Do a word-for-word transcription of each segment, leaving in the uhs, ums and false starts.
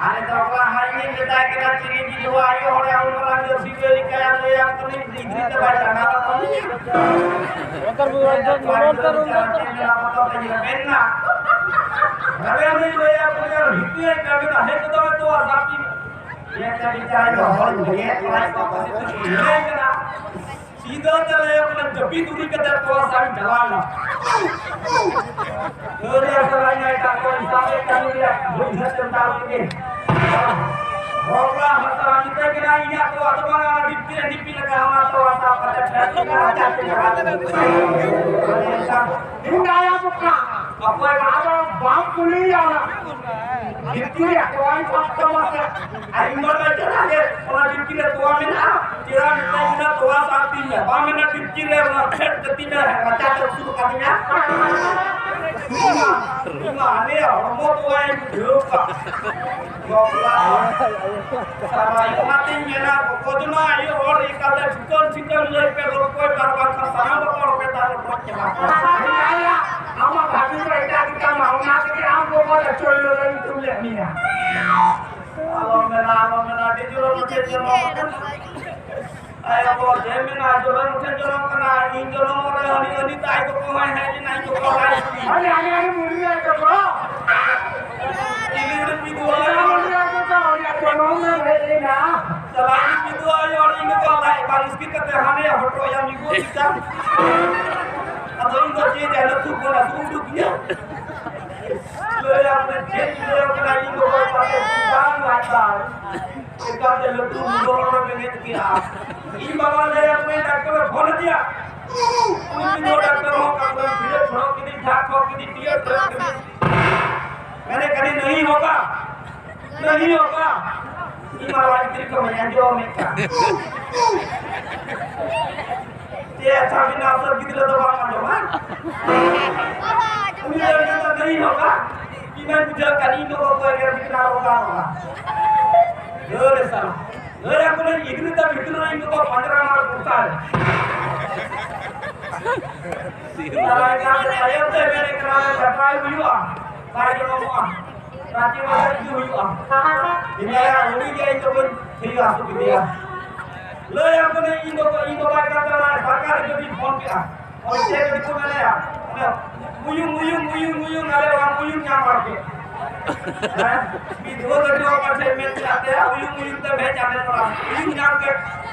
ᱟᱨᱮ ᱫᱚ ᱚᱱᱟ ᱦᱟᱭ ᱤᱧ ᱢᱮᱛᱟᱭ ᱠᱟᱱᱟ, ᱪᱤᱞᱤ ᱵᱤᱫᱷᱩᱣᱟ ᱟᱭᱳ ᱦᱚᱲᱮ ᱩᱱ ᱢᱟᱨᱟᱝ ᱡᱳᱨ ᱥᱤᱵᱤᱞ ᱞᱮᱠᱟᱭᱟ, ᱞᱟᱹᱭᱟᱢ ᱠᱟᱹᱱᱟᱹᱧ ᱜᱤᱫᱽᱨᱟᱹ ᱛᱮ ᱵᱟᱭ ᱴᱟᱱᱟᱣ ᱟᱠᱟᱱᱟ᱾ ᱵᱚᱛᱚᱨ ᱵᱩᱡᱷᱟᱹᱣ ᱠᱟᱱᱟ, ᱵᱚᱛᱚᱨ ᱵᱩᱡᱷᱟᱹᱣ ᱠᱟᱱᱟ᱾ ᱨᱮᱵᱮᱱ ᱱᱩᱭ ᱞᱟᱹᱭᱟ, ᱩᱱᱤ ᱟᱨ ᱦᱤᱛᱩᱭᱟᱭ ᱠᱟᱹᱢᱤ ᱫᱚ ᱦᱮᱡ ᱠᱚᱫᱚ ᱢᱮ ᱛᱚᱣᱟ ᱥᱟᱯᱤ᱾ ᱤᱭᱟᱹ ᱠᱟᱹᱢᱤ ᱪᱟᱭ ᱫᱚ ᱦᱚᱲ ᱵᱷᱮᱜᱮ ᱠᱚᱲᱟ ᱠᱚ ᱠᱟᱹᱢᱤ ᱠᱟᱱᱟ᱾ ᱥᱤᱫᱟᱹ ᱛᱮ ᱞᱟᱹᱭ ᱠᱟᱱᱟ, ᱡᱟᱹᱯᱤᱫ ᱩᱨᱤ ᱠᱟᱛᱮ ᱛᱚᱣᱟ ᱥᱟᱝ ᱪᱟᱞᱟᱣ ᱮᱱᱟ᱾ ᱟᱹᱣᱨᱤ ᱟᱥᱟᱨᱟᱭ ᱱᱟ ᱮᱴᱟᱜ ᱠᱚ ᱦᱤᱥᱟᱹᱵ ᱮ ᱠᱟᱹᱢᱤ ᱨᱮᱭᱟᱜ ᱵᱩᱡᱷᱟᱹᱣ ᱪᱮᱛᱟᱱ ᱨᱮᱜᱮ᱾ ᱦᱚᱲ ᱦᱟᱥᱟ ᱢᱤᱫᱴᱮᱱ ᱠᱟᱱᱟ, ᱤᱧᱟᱜ ᱛᱚᱣᱟ ᱫᱚ ᱵᱟᱝ, ᱚᱱᱟ ᱰᱤᱯᱴᱤ ᱨᱮ ᱰᱤᱯᱴᱤ ᱞᱮᱠᱟ, ᱚᱱᱟ ᱛᱚᱣᱟ ᱥᱟᱵ ᱠᱟᱛᱮ ᱯᱷᱮᱰ ᱠᱟᱱᱟ, ᱪᱟᱪᱮ ᱠᱟᱱᱟ᱾ ᱤᱧ ᱫᱟᱭᱟ ᱵᱚᱠᱟ, ᱚᱠᱚᱭ ᱵᱟᱵᱟ ᱵᱟᱢ ᱠᱩᱞᱤᱭᱟ ᱚᱱᱟ? ᱰᱤᱯᱴᱤ ᱨᱮᱭᱟᱜ ᱛᱚᱣᱟᱧ ᱥᱟᱵ ᱛᱟᱢᱟ ᱥᱮ? ᱟᱨ ᱤᱧ ᱵᱟᱵᱟ ᱪᱟᱞᱟᱜ ᱜᱮ, ᱚᱱᱟ ᱰᱤᱯᱴᱤ ᱨᱮ ᱛᱚᱣᱟ ᱢᱮᱱᱟᱜᱼᱟ? ᱪᱮᱫᱟᱜ ᱢᱮᱛᱟᱧ ᱠᱟᱱᱟ, ᱛᱚᱣᱟ ᱥᱟᱵ ᱛᱤᱧ ᱢᱮ᱾ ᱵᱟᱢ ᱢᱮᱱᱟ ᱰᱤᱯᱴᱤ ᱨᱮ ᱚᱱᱟ ᱯᱷᱮᱰ ᱠᱟᱛᱤᱧ ᱢᱮ, ᱨᱟᱪᱟ ᱛᱮ ᱩᱥᱩᱞ ᱠᱟᱫᱤᱧᱟ᱾ ᱤᱧ ᱢᱟ, ᱤᱧ ᱢᱟ ᱟᱞᱮᱭᱟᱜ ᱦᱚᱲᱢᱚ ᱛᱚᱣᱟᱧ ᱵᱩᱡᱷᱟᱹᱣ ᱠᱟᱜ᱾ ᱵᱟᱯᱞᱟ᱾ ᱥᱟᱞᱟ, ᱚᱱᱟᱛᱤᱧ ᱢᱮᱱᱟ, ᱜᱚᱜᱚ ᱡᱚᱱᱟ ᱟᱭᱳ ᱦᱚᱲ ᱮᱠᱟᱞᱛᱮ ᱴᱷᱤᱠᱟᱹᱱ ᱴᱷᱤᱠᱟᱹᱱ ᱞᱟᱹᱭ ᱯᱮ, ᱜᱚᱞᱯᱚᱭ ᱯᱮ, ᱟᱨ ᱵᱟᱝᱠᱷᱟᱱ ᱥᱟᱱᱟᱢ ᱵᱟᱠᱚ ᱨᱚᱯᱮ ᱫᱟᱞ ᱨᱚᱯᱚᱡ ᱪᱟᱵᱟ ᱠᱚᱣᱟ᱾ ᱟᱢᱟᱜ ᱵᱷᱟᱹᱜᱤ ᱫᱚ ᱮᱴᱟᱜ ᱜᱮ ᱛᱟᱢᱟ, ᱚᱱᱟ ᱛᱮᱜᱮ ᱟᱢ ᱜᱚᱜᱚ ᱫᱚ ᱪᱚᱞᱞᱚ ᱨᱮ ᱧᱩᱛᱩᱢ ᱞᱮᱫ ᱢᱮᱭᱟ᱾ ᱟᱞᱚᱢ ᱢᱮᱱᱟ, ᱟᱞᱚᱢ ᱢᱮᱱᱟ, ᱟᱹᱰᱤ ᱡᱳᱨ ᱢᱩᱴᱷᱟᱹᱱ ᱡᱚᱱᱚᱢ ᱟᱠᱟᱱᱟ᱾ ᱟᱭᱳ ᱠᱚ ᱪᱮᱫ ᱢᱮᱱᱟ, ᱡᱚᱱᱚᱢ ᱢᱩᱴᱷᱟᱹᱱ ᱡᱚᱱᱚᱢ ᱠᱟᱱᱟ, ᱤᱧ ᱡᱚᱱᱚᱢ ᱨᱮ ᱦᱟᱹᱱᱤ, ᱦᱟᱹᱱᱤ ᱛᱟᱭ ᱠᱚᱠᱚ ᱦᱚᱸᱭ ᱦᱮᱡ ᱮᱱᱟ, ᱤᱧ ᱠᱚᱠᱚ ᱞᱟᱭ ᱠᱤᱫᱤᱧ᱾ ᱦᱟᱹᱱᱤ, ᱦᱟᱹᱱᱤ, ᱦᱟᱹᱱᱤ ᱢᱩᱨᱢᱩ ᱟᱭᱳ ᱠᱚ᱾ ᱤᱧ ᱨᱮ ᱯᱤᱫᱩ ᱟᱭᱳ᱾ ᱦᱟᱹᱱᱤ ᱢᱩᱨᱢᱩ ᱟᱭᱳ ᱠᱚ, ᱩᱱᱤᱭᱟᱜ ᱡᱚᱱᱚᱢ ᱨᱮ ᱦᱮᱡ ᱮᱱᱟ᱾ ᱪᱟᱞᱟᱣ ᱤᱧ ᱯᱤᱫᱩ ᱟᱭᱳ, ᱤᱧ ᱠᱚᱠᱚ ᱞᱟᱭ ᱵᱟᱝ ᱤᱥᱠᱤᱨ ᱠᱟᱛᱮ ᱦᱟᱱᱮ ᱦᱚᱴᱚᱜ ᱭᱟ ᱢᱤᱜᱩ ᱪᱤᱠᱟ᱾ ᱟᱫᱚ ᱤᱧ ᱫᱚ ᱪᱮᱫ ᱡᱟᱭᱜᱟ ᱛᱩ ᱠᱚ ᱟᱹᱥᱩᱞ ᱩᱰᱩᱠ ᱤᱧᱟ᱾ ᱞᱟᱹᱭᱟ ᱵᱚᱞᱮ ᱪᱮᱫ ᱞᱟᱹᱭᱟ ᱠᱟᱱᱟ ᱤᱧ ᱫᱚ ᱵᱟᱭ ᱯᱟᱥᱮ ᱵᱟᱝ ᱞᱟᱡ ᱫᱟᱭ᱾ ᱮᱠᱟᱞ ᱛᱮ ᱞᱟᱹᱴᱩ ᱢᱩᱫᱚᱞ ᱨᱮ ᱵᱮᱸᱜᱮᱫ ᱠᱮᱜᱼᱟ᱾ ᱤᱧ ᱵᱟᱵᱟ ᱞᱟᱹᱭᱟ ᱵᱚᱞᱮ ᱰᱟᱠᱛᱚᱨ ᱮ ᱯᱷᱳᱱ ᱟᱫᱮᱭᱟ᱾ ᱩᱱᱤ ᱢᱤᱫ ᱦᱚᱲ ᱰᱟᱠᱛᱚᱨ ᱦᱚᱸ ᱠᱟᱛᱷᱟ ᱵᱷᱤᱲᱟᱹ ᱪᱷᱚᱲᱚ ᱠᱤᱫᱤᱧ, ᱡᱷᱟᱲ ᱪᱷᱚᱲᱚ ᱠᱤᱫᱤᱧ, ᱴᱤᱭᱟᱹ ᱪᱷᱚᱲᱚ ᱠᱤᱫᱤᱧ᱾ ᱢᱮᱱᱮ ᱠᱟᱹᱱᱟᱹᱧ ᱱᱟᱹᱦᱤ ᱦᱳᱜᱟ᱾ ᱱᱟᱹᱦᱤ ᱦᱳᱜᱟ᱾ ᱤᱧ ᱢᱟ ᱞᱟᱡ ᱵᱷᱤᱛᱨᱤ ᱠᱷᱚᱱ ᱟᱸᱡᱚᱢᱮᱫ ᱠᱟᱱ᱾ ᱪᱮᱫ ᱥᱟᱵᱤᱱᱟ ᱟᱥᱚᱞ ᱜᱤᱫᱽᱨᱟᱹ ᱫᱚ ᱵᱟᱢ ᱟᱸᱡᱚᱢᱟ? ᱩᱱᱤ ᱫᱚ ᱢᱮᱱᱫᱟ, "ᱱᱟᱹᱦᱤ ᱦᱳᱜᱟ, ᱤᱧ ᱢᱟᱧ ᱵᱩᱡᱷᱟᱹᱣ ᱠᱟᱱ, ᱤᱧ ᱫᱚ ᱚᱠᱚᱭ ᱜᱮ ᱵᱤᱪᱟᱹᱨ ᱵᱟᱝ ᱦᱳᱜᱟ ᱦᱳᱜᱟ᱾ ᱫᱟᱹᱲ ᱮ ᱥᱟᱞᱟ, ᱫᱟᱹᱲ ᱮ ᱠᱟᱱᱟᱧ ᱜᱤᱫᱽᱨᱟᱹ ᱛᱟᱢ ᱵᱷᱤᱛᱨᱤ ᱨᱮ ᱤᱧ ᱫᱚᱠᱚ ᱯᱟᱸᱡᱽᱨᱟ ᱢᱟᱨ ᱠᱩᱨᱛᱟ ᱨᱮ᱾ ᱥᱟᱞᱟ ᱮᱠᱟᱞ ᱛᱮ ᱛᱟᱭᱚᱢ ᱛᱮ ᱢᱮᱱᱮᱫ ᱠᱟᱱᱟ, ᱵᱟᱰᱟᱭ ᱦᱩᱭᱩᱜᱼᱟ, ᱵᱟᱭ ᱡᱚᱱᱚᱢᱚᱜᱼᱟ᱾ ᱨᱟᱸᱪᱤ ᱵᱟᱡᱟᱨ ᱤᱫᱤ ᱦᱩᱭᱩᱜᱼᱟ᱾ ᱤᱧ ᱞᱟᱹᱭᱟ, ᱩᱱᱤ ᱜᱮ ᱤᱧ ᱫᱚ ᱵᱟᱹᱧ ᱛᱷᱤᱨ ᱦᱚᱪᱚ ᱠᱮᱫᱮᱭᱟ᱾ ᱞᱟᱹᱭ ᱟᱠᱚ ᱠᱟᱹᱱᱟᱹᱧ, ᱤᱧ ᱫᱚ, ᱤᱧ ᱫᱚ ᱵᱟᱭ ᱠᱟᱱ ᱛᱟᱦᱮᱱᱟ, ᱥᱚᱨᱠᱟᱨ ᱜᱟᱹᱰᱤ ᱯᱷᱳᱱ ᱠᱮᱫᱼᱟ᱾ ᱚᱱᱛᱮ ᱜᱟᱹᱰᱤ ᱠᱚ ᱢᱮᱱᱟᱭᱟ, ᱚᱱᱮ ᱩᱭᱩᱝ, ᱩᱭᱩᱝ, ᱩᱭᱩᱝ, ᱩᱭᱩᱝ, ᱟᱞᱮ ᱚᱲᱟᱜ ᱩᱭᱩᱝ ᱧᱟᱢ ᱵᱟᱲᱟ ᱠᱮᱫ᱾ ᱦᱮᱸ? ᱵᱤᱫᱷᱩᱣᱟᱹ ᱜᱟᱹᱰᱤ ᱦᱚᱸ ᱯᱟᱪᱷᱮ ᱢᱮᱱ ᱠᱮᱫ ᱛᱟᱭᱟ, ᱩᱭᱩᱝ, ᱩᱭᱩᱝ ᱛᱮ ᱦᱮᱡ ᱟᱞᱮ ᱚᱲᱟᱜ ᱩᱭᱩᱝ ᱧᱟᱢ ᱠᱮᱫ᱾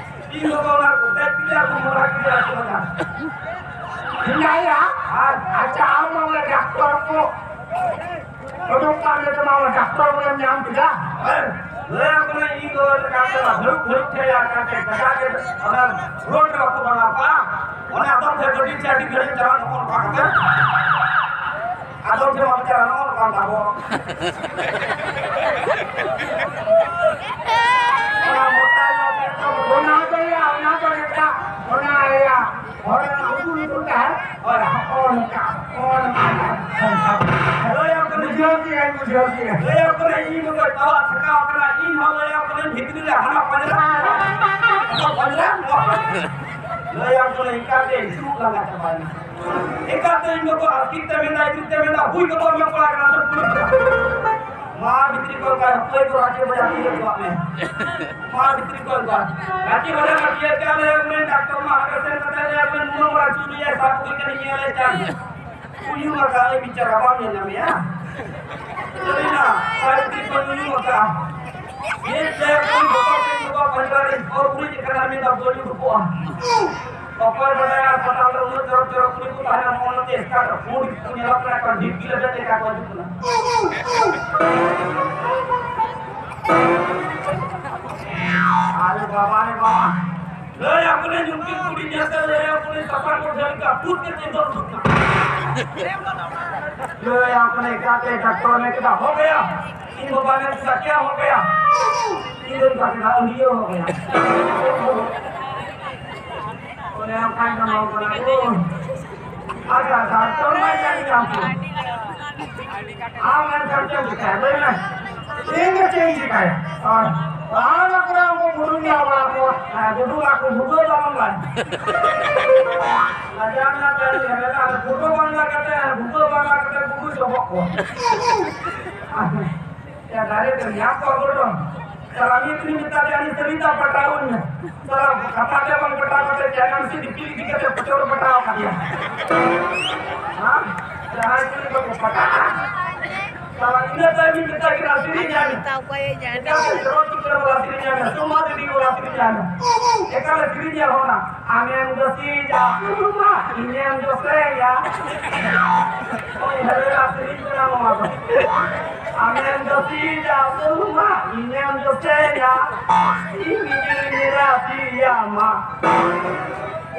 ᱤᱧ ᱫᱚ ᱚᱱᱟ ᱫᱮᱡ ᱠᱮᱫᱮᱭᱟ ᱠᱚ, ᱢᱚᱲᱟ ᱠᱮᱫᱮᱭᱟ ᱠᱚ ᱚᱱᱟ᱾ ᱦᱮᱸᱫᱟᱭᱟ, ᱟᱨ ᱟᱪᱪᱷᱟ, ᱟᱢ ᱚᱱᱟ ᱰᱟᱠᱛᱚᱨ ᱠᱚ ᱩᱰᱩᱠ ᱠᱟᱜ ᱢᱮ ᱛᱟᱢᱟ, ᱚᱱᱟ ᱰᱟᱠᱛᱚᱨ ᱵᱚᱞᱮᱢ ᱧᱟᱢ ᱠᱮᱫᱟ? ᱦᱮᱸ, ᱞᱟᱹᱭ ᱟᱠᱚ ᱠᱟᱱᱟ, ᱤᱧ ᱫᱚ ᱠᱟᱱ ᱛᱟᱢᱟ, ᱫᱩᱲᱩᱵ ᱫᱩᱲᱩᱵ ᱴᱷᱮᱡ ᱟᱨ ᱠᱟᱱ ᱛᱮ ᱠᱟᱡᱟᱠ ᱜᱮ ᱚᱱᱟ ᱨᱳᱰ ᱨᱮ ᱵᱟᱠᱚ ᱵᱮᱱᱟᱣ ᱠᱟᱜᱼᱟ᱾ ᱚᱱᱟ ᱟᱫᱚᱢ ᱴᱷᱮᱡ ᱜᱟᱹᱰᱤ ᱪᱮ ᱟᱹᱰᱤ ᱜᱷᱟᱹᱲᱤᱡ ᱪᱟᱞᱟᱜ ᱱᱚᱜᱼᱚ ᱱᱚᱝᱠᱟ ᱠᱟᱛᱮ᱾ ᱟᱫᱚᱢ ᱴᱷᱮᱡ ᱵᱟᱢ ᱪᱟᱞᱟᱜ ᱱᱚᱜᱼᱚ ᱱᱚᱝᱠᱟ ᱛᱟᱵᱚ᱾ ᱚᱱᱟ ᱢᱚᱴᱟ ᱧᱚᱜ ᱜᱮ ᱛᱚ᱾ ᱚᱱᱟ ᱫᱚ ᱭᱟ, ᱚᱱᱟ ᱫᱚ ᱮᱴᱟᱜ, ᱚᱱᱟ ᱭᱟ᱾ ᱦᱚᱲ ᱨᱮᱱᱟᱜ ᱩᱫᱩᱜ ᱩᱫᱩᱜ ᱛᱟᱦᱮᱸ, ᱦᱳᱭ, ᱦᱚᱸᱜᱼᱚ ᱱᱚᱝᱠᱟ, ᱦᱚᱸᱜᱼᱚ ᱱᱚᱝᱠᱟ, ᱦᱚᱸᱜᱼᱚ ᱱᱚᱝᱠᱟ᱾ ᱞᱟᱹᱭᱟᱢ ᱠᱟᱹᱱᱟᱹᱧ, ᱵᱩᱡᱷᱟᱹᱣ ᱠᱮᱜᱼᱟᱹᱧ, ᱵᱩᱡᱷᱟᱹᱣ ᱠᱮᱜᱼᱟᱹᱧ᱾ ᱞᱟᱹᱭᱟᱢ ᱠᱟᱹᱱᱟᱹᱧ, ᱤᱧ ᱫᱚ ᱛᱟᱣᱟ ᱪᱷᱟᱠᱟᱣ ᱠᱟᱱᱟ, ᱤᱧ ᱦᱚᱸ ᱞᱟᱹᱭᱟᱢ ᱠᱟᱹᱱᱟᱹᱧ, ᱵᱷᱤᱛᱨᱤ ᱨᱮ ᱦᱟᱱᱟ ᱯᱟᱸᱡᱽᱨᱟ, ᱱᱚᱣᱟ ᱯᱟᱸᱡᱽᱨᱟ, ᱱᱚᱣᱟ ᱯᱟᱸᱡᱽᱨᱟ᱾ ᱞᱟᱹᱭᱟᱢ ᱠᱟᱹᱱᱟᱹᱧ, ᱮᱠᱟᱞ ᱛᱮ ᱤᱧ ᱥᱩᱫ ᱞᱟᱸᱜᱟ ᱪᱟᱵᱟᱭᱮᱱᱟ᱾ ᱮᱠᱟᱞ ᱛᱮ ᱤᱧ ᱫᱚᱠᱚ ᱟᱥᱠᱤᱛ ᱛᱮ ᱢᱮᱱᱫᱟ, ᱤᱫᱤ ᱛᱮ ᱢᱮᱱᱫᱟ, ᱦᱩᱭ ᱠᱚᱫᱚ ᱢᱮ ᱠᱚᱲᱟ ᱠᱟᱱᱟ ᱥᱮ ᱠᱩᱲᱤ ᱠᱟᱱᱟ? ᱢᱟ ᱵᱷᱤᱛᱨᱤ ᱠᱚ ᱚᱱᱠᱟ ᱦᱟᱹᱯᱟᱹᱭ ᱠᱚ ᱨᱟᱡᱽ ᱵᱟᱡᱟᱨ ᱤᱭᱟᱹ ᱠᱚᱣᱟᱜ ᱢᱮ᱾ ᱢᱟ ᱵᱷᱤᱛᱨᱤ ᱠᱚ ᱚᱱᱠᱟ᱾ ᱜᱟᱛᱮ ᱦᱚᱲᱮ ᱜᱟᱛᱮ ᱠᱟᱱ ᱞᱮ ᱢᱮ, ᱰᱟᱠᱛᱚᱨ ᱢᱟ ᱦᱟᱸᱰᱮ ᱥᱮᱱ ᱠᱟᱛᱮ ᱞᱮ ᱢᱮ, ᱱᱩᱱᱟᱹᱜ ᱵᱟᱲᱟ ᱪᱩᱞᱤᱭᱟ, ᱥᱟᱵ ᱦᱩᱭ ᱠᱟᱱᱟ, ᱧᱮᱞᱮ ᱠᱟᱱ᱾ ᱩᱭᱩᱝ ᱟᱠᱟᱫ ᱟᱹᱧ ᱵᱤᱪᱟᱨᱟ, ᱵᱟᱢ ᱧᱮᱞ ᱧᱟᱢᱮᱭᱟ? ᱥᱟᱹᱨᱤᱱᱟ, ᱥᱟᱹᱨᱤ ᱛᱮ ᱠᱚ ᱩᱭᱩᱝ ᱟᱠᱟᱫᱼᱟ᱾ ᱪᱮᱫ ᱛᱮ ᱠᱩᱲᱤ ᱵᱟᱵᱟ ᱛᱮ ᱵᱟᱵᱟ ᱯᱟᱸᱡᱟ ᱨᱮ ᱦᱚᱨ ᱩᱨᱤᱡ ᱟᱠᱟᱱᱟ, ᱢᱮᱱᱫᱟ ᱵᱟᱹᱧ ᱩᱰᱩᱠᱚᱜᱼᱟ᱾ ᱚᱠᱚᱭ ᱵᱟᱰᱟᱭᱟ, ᱦᱟᱥᱯᱟᱛᱟᱞ ᱨᱮ ᱩᱱᱟᱹᱜ ᱪᱚᱨᱚᱠ ᱪᱚᱨᱚᱠ ᱠᱩᱲᱤ ᱠᱚ ᱛᱟᱦᱮᱱᱟ, ᱱᱚᱜᱼᱚ ᱱᱚᱛᱮ ᱮᱥᱠᱟᱨ ᱯᱩᱸᱰ ᱜᱮᱠᱚ ᱧᱮᱞᱚᱜ ᱠᱟᱱᱟ, ᱮᱠᱫᱚᱢ ᱰᱷᱤᱯᱠᱤ ᱞᱮᱵᱮᱫ ᱞᱮᱠᱟ ᱠᱚ ᱦᱤᱡᱩᱜ ᱠᱟᱱᱟ᱾ ᱟᱨᱮ ᱵᱟᱵᱟ ᱨᱮ ᱵᱟᱵᱟ, ᱞᱟᱹᱭ ᱟᱠᱚ ᱞᱮ ᱧᱩᱛᱩᱢ ᱠᱩᱲᱤ ᱧᱮᱞ ᱛᱮ, ᱞᱟᱹᱭ ᱟᱠᱚ ᱞᱮ ᱥᱟᱥᱟᱝ ᱠᱚ ᱡᱷᱟᱹᱞ ᱠᱟ, ᱯᱩᱛ ᱠᱟᱛᱮ ᱫᱚ ᱫᱩᱠ ᱠᱟ᱾ ᱞᱟᱹᱭ ᱟᱠᱚ ᱞᱮ ᱮᱠᱟᱛᱮ ᱰᱟᱠᱛᱚᱨ ᱢᱮ ᱠᱮᱫᱟ, ᱦᱚ ᱜᱮᱭᱟ᱾ ᱤᱧ ᱵᱟᱵᱟ ᱢᱮᱱ ᱠᱮᱫᱟ, ᱠᱮᱭᱟ ᱦᱚ ᱜᱮᱭᱟ? ᱤᱧ ᱫᱚᱧ ᱢᱮᱛᱟ ᱠᱮᱫᱟ, ᱟᱹᱰᱤᱭᱟᱹ ᱦᱚ ᱜᱮᱭᱟ᱾ ᱚᱱᱮ ᱚᱱᱠᱟᱧ ᱢᱮᱱᱟᱢ ᱠᱟᱱᱟ ᱠᱚ᱾ ᱟᱪᱪᱷᱟ, ᱰᱟᱠᱛᱚᱨ ᱢᱟ ᱧᱮᱞ ᱧᱟᱢ ᱠᱚ᱾ ᱟᱢ ᱮᱱᱠᱷᱟᱱ ᱪᱮᱫ ᱮᱢ ᱪᱤᱠᱟᱹᱭᱟ? ᱞᱟᱹᱭ ᱢᱮ᱾ ᱤᱧ ᱫᱚ ᱪᱮᱫ ᱤᱧ ᱪᱤᱠᱟᱹᱭᱟ? ᱦᱳᱭ᱾ ᱵᱟᱝ ᱠᱚᱨᱮ ᱩᱱᱠᱩ ᱜᱩᱰᱩᱧ ᱧᱟᱢ ᱵᱟᱲᱟ ᱠᱚᱣᱟ᱾ ᱦᱮᱸ, ᱜᱩᱰᱩ ᱞᱟᱜ ᱠᱚ ᱵᱷᱩᱜᱟᱹᱜ ᱵᱟᱝ ᱵᱟᱝ᱾ ᱞᱟᱡᱟᱣ ᱨᱮᱱᱟᱜ ᱠᱟᱹᱢᱤ ᱦᱮᱱᱟᱜᱼᱟ᱾ ᱜᱩᱰᱩ ᱵᱟᱝ ᱞᱟᱜ ᱠᱟᱛᱮ, ᱵᱷᱩᱜᱟᱹᱜ ᱵᱟᱝ ᱞᱟᱜ ᱠᱟᱛᱮ ᱜᱩᱰᱩᱭ ᱰᱚᱵᱚᱜ ᱠᱚᱣᱟ᱾ ᱭᱟ, ᱫᱟᱨᱮ ᱫᱚ ᱧᱟᱢ ᱠᱚᱣᱟ ᱜᱩᱰᱩ᱾ ᱥᱟᱞᱟ ᱢᱤᱫ ᱫᱤᱱ ᱢᱮᱛᱟ ᱫᱮᱭᱟ, ᱩᱱᱤ ᱥᱟᱹᱨᱤ ᱫᱟ ᱯᱟᱴᱟᱣ ᱟᱹᱧ ᱢᱮ᱾ ᱥᱟᱞᱟ ᱠᱟᱛᱷᱟ ᱛᱮ ᱵᱟᱝ ᱯᱟᱴᱟᱣ ᱠᱟᱛᱮ ᱪᱟᱭᱱᱟ ᱥᱮ ᱫᱤᱯᱤᱞ ᱤᱫᱤ ᱠᱟᱛᱮ ᱯᱚᱪᱚᱨ ᱯᱟᱴᱟᱣ ᱠᱟᱫᱮᱭᱟ᱾ ᱦᱮᱸ? ᱡᱟᱦᱟᱸᱭ ᱠᱩᱲᱤ ᱵᱟᱠᱚ ᱯᱟᱴᱟᱜᱼᱟ᱾ ᱥᱟᱞᱟ ᱤᱱᱟᱹ ᱛᱟᱭᱚᱢ ᱤᱧ ᱢᱮᱛᱟᱭ ᱠᱟᱱᱟ, ᱥᱮᱨᱮᱧ ᱟᱭ ᱢᱮ᱾ ᱢᱮᱛᱟ ᱠᱚᱣᱟᱭ ᱡᱟᱦᱟᱸ ᱮᱴᱟᱜ ᱨᱮ ᱥᱮᱨᱣᱟ ᱪᱤᱛᱟᱹᱨ ᱵᱟᱞᱟ ᱥᱮᱨᱮᱧ ᱟᱭ ᱢᱮ, ᱥᱚᱢᱟᱡᱽ ᱨᱮᱰᱤᱭᱳ ᱵᱟᱞᱟ ᱥᱮᱨᱮᱧ ᱟᱭ ᱢᱮ᱾ ᱮᱠᱟᱞᱮ ᱥᱮᱨᱮᱧ ᱟᱭ ᱦᱚᱸ ᱱᱟ᱾ ᱟᱢᱮᱢ ᱫᱚᱥᱤᱡᱟ ᱥᱩᱨᱢᱟ, ᱤᱧᱮᱢ ᱫᱚᱥᱮᱭᱟ᱾ ᱳᱭ ᱦᱮᱨᱮᱞᱟ ᱥᱮᱨᱮᱧ ᱠᱟᱱᱟ ᱱᱚᱣᱟ ᱫᱚ᱾ ᱟᱢᱮᱢ ᱫᱚᱥᱤᱡᱟ ᱥᱩᱨᱢᱟ, ᱤᱧᱮᱢ ᱫᱚᱥᱮᱭᱟ᱾ ᱤᱧ ᱜᱤᱧ ᱨᱟᱥᱤᱭᱟᱢᱟ᱾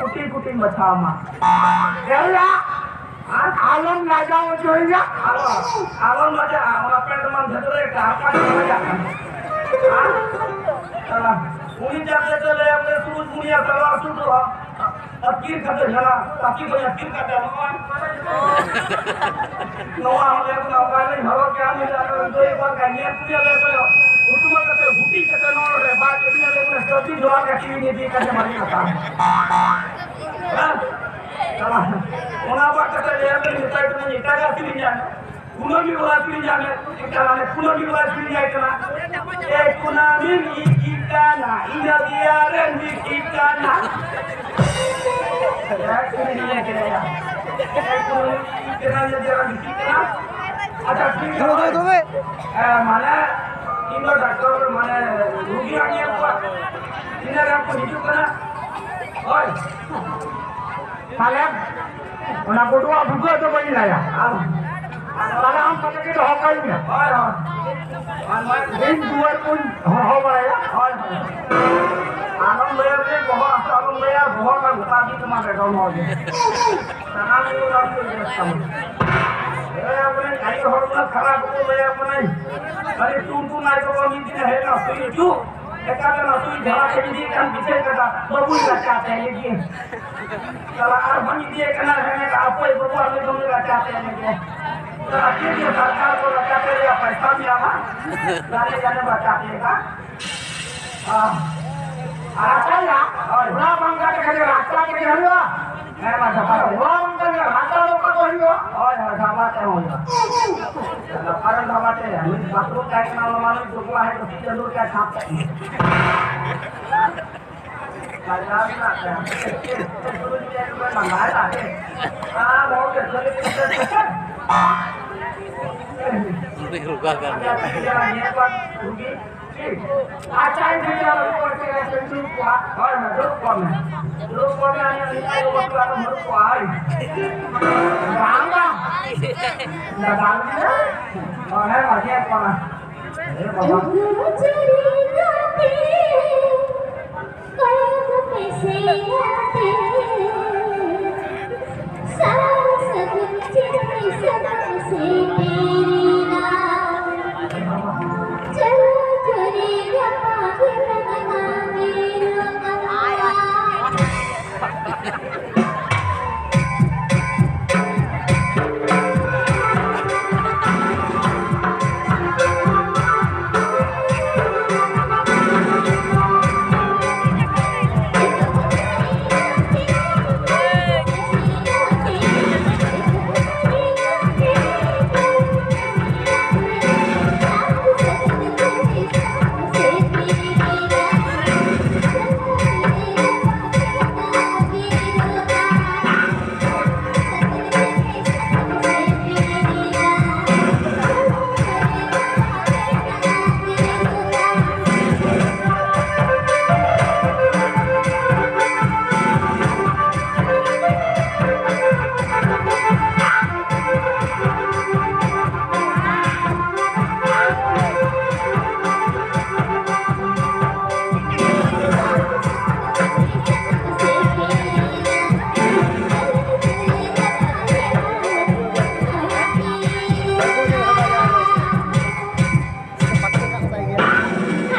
ᱠᱩᱴᱤ ᱠᱩᱴᱤᱧ ᱵᱟᱪᱷᱟᱣ ᱢᱟ᱾ ᱦᱮᱨᱮᱞᱟ᱾ ᱟᱨ ᱟᱞᱚᱢ ᱞᱟᱡᱟᱣ ᱦᱚᱪᱚᱭᱤᱧᱟ᱾ ᱟᱞᱚ, ᱟᱞᱚᱢ ᱞᱟᱡᱟᱜᱼᱟ, ᱚᱱᱟ ᱯᱮᱱᱴ ᱢᱟᱢ ᱵᱷᱮᱛᱨᱮ ᱠᱟᱜᱼᱟ, ᱚᱠᱟ ᱴᱷᱮᱱ ᱞᱟᱡᱟᱜ ᱠᱟᱱᱟ? ᱦᱮᱸ? ᱩᱱᱤ ᱡᱟᱛᱮ ᱛᱮ ᱞᱟᱹᱭᱟ, ᱵᱚᱞᱮ, ᱥᱩᱨᱩᱡ ᱢᱩᱱᱤᱭᱟ ᱥᱟᱞᱣᱟᱨ ᱥᱩᱴ ᱦᱚᱸ ᱟᱹᱛᱠᱤᱨ ᱠᱟᱛᱮ ᱡᱷᱟᱲᱟ, ᱛᱟᱹᱠᱤ ᱠᱚ ᱟᱹᱛᱠᱤᱨ ᱠᱟᱛᱮ ᱱᱚᱜᱼᱚᱭ᱾ ᱱᱚᱣᱟ ᱦᱚᱸ ᱞᱟᱹᱭ ᱠᱟᱱᱟ, ᱚᱠᱟ ᱨᱮ ᱦᱚᱨᱚᱜ ᱠᱮᱜᱼᱟ, ᱩᱱᱤ ᱫᱚ ᱟᱫᱚ ᱫᱟᱹᱭ ᱵᱟᱝ ᱠᱟᱱ, ᱧᱮᱞ ᱠᱮᱫᱮᱭᱟ, ᱞᱟᱹᱭ ᱠᱟᱱᱟ, ᱩᱛᱩᱢᱟ ᱠᱟᱛᱮ ᱦᱩᱴᱤᱧ ᱠᱟᱛᱮ ᱱᱚᱣᱟ ᱨᱮ ᱵᱟᱭ ᱠᱮᱫᱮᱭᱟ, ᱞᱟᱹᱭ ᱠᱟᱱᱟ, ᱥᱟᱹᱨᱫᱤ ᱡᱚᱦᱟᱨ ᱠᱟᱹᱴᱤᱡ ᱤᱧ ᱤᱫᱤ ᱠᱟᱛᱮ ᱢᱟᱹᱞᱤ ᱠᱟᱛᱷᱟ᱾ ᱦᱮᱸ? ᱚᱱᱟ ᱵᱟᱫ ᱠᱟᱛᱮ ᱞᱟᱹᱭ ᱟᱹᱧ, ᱢᱮᱛᱟᱭ ᱠᱟᱹᱱᱟᱹᱧ, ᱮᱴᱟᱜᱟᱜ ᱥᱮᱨᱮᱧ ᱟᱭ ᱢᱮ᱾ ᱠᱩᱱᱟᱹᱢᱤ ᱵᱟᱞᱟ ᱥᱮᱨᱮᱧ ᱟᱭ ᱢᱮ᱾ ᱮᱴᱟᱜᱟᱜ ᱢᱟᱱᱮ ᱠᱩᱱᱟᱹᱢᱤ ᱵᱟᱞᱟ ᱥᱮᱨᱮᱧ ᱟᱭ ᱠᱟᱱᱟ᱾ ᱮ ᱠᱩᱱᱟᱹᱢᱤᱢ ᱤᱠᱤ ᱠᱟᱱᱟ, ᱤᱧ ᱫᱚ ᱫᱮᱭᱟ ᱨᱮᱢ ᱵᱤᱠᱤ ᱠᱟᱱᱟ᱾ ᱮ ᱠᱩᱱᱟᱹᱢᱤ ᱤᱠᱤ ᱠᱟᱱᱟ, ᱤᱧ ᱫᱚ ᱫᱮᱭᱟ ᱨᱮᱢ ᱵᱤᱠᱤ ᱠᱟᱱᱟ᱾ ᱟᱪᱪᱷᱟ, ᱴᱷᱤᱠ ᱜᱮᱭᱟ᱾ ᱫᱩᱲᱩᱵ, ᱫᱩᱲᱩᱵ, ᱫᱩᱲᱩᱵ᱾ ᱮ, ᱢᱟᱱᱮ, ᱤᱧ ᱫᱚ ᱰᱟᱠᱛᱚᱨ, ᱢᱟᱱᱮ, ᱨᱩᱜᱤ ᱦᱟᱸᱜ ᱧᱮᱞ ᱠᱚᱣᱟ᱾ ᱛᱤᱱᱟᱹᱜ ᱜᱟᱱ ᱠᱚ ᱦᱤᱡᱩᱜ ᱠᱟᱱᱟ? ᱦᱳᱭ᱾ ᱛᱟᱦᱞᱮ ᱚᱱᱟ ᱜᱩᱰᱩᱣᱟᱜ ᱵᱷᱩᱜᱟᱹᱜ ᱫᱚ ᱵᱟᱹᱧ ᱞᱟᱭᱟ᱾ ᱛᱟᱦᱞᱮ ᱟᱢ ᱥᱟᱛᱮ ᱜᱮ ᱫᱚᱦᱚ ᱠᱟᱹᱧ ᱢᱮ᱾ ᱦᱳᱭ, ᱦᱳᱭ᱾ ᱤᱧ ᱫᱩᱣᱟᱹᱨ ᱠᱚᱧ ᱦᱚᱦᱚ ᱵᱟᱲᱟᱭᱟ᱾ ᱦᱳᱭ, ᱦᱳᱭ᱾ ᱟᱞᱚᱢ ᱞᱟᱹᱭᱟ ᱡᱮ ᱵᱚᱦᱚᱜ ᱦᱟᱹᱥᱩ, ᱟᱞᱚᱢ ᱞᱟᱹᱭᱟ, ᱵᱚᱦᱚᱜ ᱨᱮᱱᱟᱜ ᱜᱚᱴᱟ ᱜᱮ ᱛᱟᱢᱟ ᱵᱮᱜᱚᱢ ᱦᱚᱲ ᱜᱮ᱾ ᱥᱟᱱᱟᱢ ᱜᱮ ᱚᱱᱟ ᱠᱚ ᱵᱮᱥ ᱛᱟᱢᱟ᱾ ᱞᱟᱹᱭᱟ ᱵᱚᱞᱮ, ᱟᱭᱳ ᱦᱚᱲ ᱩᱱᱟᱹᱜ ᱠᱷᱟᱨᱟᱯ ᱠᱚ ᱞᱟᱹᱭᱟ ᱵᱚᱞᱮ, ᱟᱹᱰᱤ ᱴᱩᱱ ᱴᱩᱱ ᱟᱭᱳ ᱵᱟᱵᱟ ᱢᱤᱫ ᱫᱤᱱ ᱦᱮᱡ ᱮᱱᱟ, ᱥᱩᱭ ᱡᱩ, ᱮᱠᱟᱞ ᱛᱮ ᱚᱱᱟ ᱥᱩᱭ ᱡᱷᱟᱲᱟ ᱠᱚ ᱤᱫᱤᱭᱮᱫ ᱠᱟᱱ ᱯᱤᱪᱷᱟᱹ ᱠᱟᱫᱟ, ᱵᱟᱹᱵᱩᱭ ᱨᱟᱪᱟ ᱛᱮ ᱞᱟᱹᱜᱤᱫ᱾ ᱛᱟᱦᱞᱮ ᱟᱨᱦᱚᱸ ᱤᱫᱤᱭᱮ ᱠᱟᱱᱟ, ᱦᱮᱸ, ᱦᱟᱯᱳᱭ ᱵᱟᱹᱵᱩ, ᱟᱞᱮ ᱫᱚ ᱩᱱᱤ ᱨᱟᱪᱟ ᱛᱮ ᱞᱟᱹᱜᱤᱫ᱾ ᱛᱟᱦᱞᱮ ᱪᱮᱫ ᱜᱮ ᱥᱚᱨᱠᱟᱨ ᱠᱚ ᱨᱟᱪᱟ ᱛᱮ ᱨᱮᱭᱟᱜ ᱯᱚᱭᱥᱟ ᱧᱟᱢᱟ, ᱫᱟᱨᱮ ᱜᱟᱱᱮ ᱨᱟᱪᱟ ᱛᱮ ᱫᱟ᱾ ᱟᱨ ᱟᱪᱪᱷᱟ, ᱚᱲᱟᱜ ᱵᱟᱝ ᱠᱟᱛᱮ ᱠᱷᱟᱹᱞᱤ ᱨᱟᱥᱛᱟ ᱛᱮᱜᱮ ᱦᱩᱭᱩᱜᱼᱟ᱾ ᱦᱮᱸ, ᱢᱟ ᱥᱟᱯᱷᱟ ᱠᱚ᱾ ᱚᱲᱟᱜ ᱵᱟᱝ ᱠᱟᱛᱮ ᱨᱟᱥᱛᱟ ᱫᱚ ᱚᱠᱟ ᱠᱚ ᱦᱩᱭᱩᱜᱼᱟ? ᱦᱳᱭ, ᱦᱳᱭ, ᱥᱟᱯᱷᱟ ᱛᱮ ᱦᱩᱭᱩᱜᱼᱟ᱾ ᱥᱟᱯᱷᱟ ᱫᱚ ᱥᱟᱯᱷᱟ ᱛᱮ, ᱢᱤᱫ ᱵᱟᱛᱷᱨᱩᱢ ᱛᱟᱦᱮᱸ ᱠᱟᱱᱟ, ᱚᱱᱟ ᱢᱟ ᱢᱤᱫ ᱴᱩᱠᱩ ᱦᱮᱡ ᱠᱟᱛᱮ ᱪᱟᱹᱞᱩ ᱨᱮᱭᱟᱜ ᱪᱷᱟᱯ ᱛᱮ᱾ ᱵᱟᱡᱟᱨ ᱨᱮᱱᱟᱜ ᱛᱮ᱾ ᱞᱟᱸᱫᱟᱭ ᱞᱟᱸᱫᱟᱭ᱾ ᱟᱨ ᱦᱚᱲ ᱫᱚ ᱠᱷᱟᱹᱞᱤ ᱱᱚᱰᱮ ᱨᱚᱜᱟ ᱠᱟᱱ ᱜᱮᱭᱟ᱾ ᱟᱪᱪᱷᱟ, ᱤᱧ ᱴᱷᱮᱱ ᱡᱟᱦᱟᱸ ᱵᱟᱹᱵᱩ ᱠᱚᱲᱟ ᱪᱮᱫ ᱞᱮᱠᱟ ᱪᱮᱫ ᱫᱩᱲᱩᱵ ᱠᱚᱜᱼᱟ? ᱦᱳᱭ, ᱦᱳᱭ, ᱫᱩᱲᱩᱵ ᱠᱚᱜ ᱢᱮ᱾ ᱫᱩᱲᱩᱵ ᱠᱚᱜ ᱢᱮ, ᱟᱞᱮ ᱟᱭᱳ ᱵᱟᱵᱟ ᱠᱚ ᱫᱩᱲᱩᱵ ᱠᱚᱜᱼᱟ, ᱦᱳᱭ᱾ ᱵᱟᱝ, ᱵᱟᱝ᱾ ᱫᱟᱫᱟ, ᱦᱳᱭ, ᱦᱮᱸ, ᱢᱟᱹᱡᱷᱤ ᱦᱟᱲᱟᱢ ᱠᱟᱱᱟ᱾ ᱦᱮᱸ, ᱵᱟᱵᱟ᱾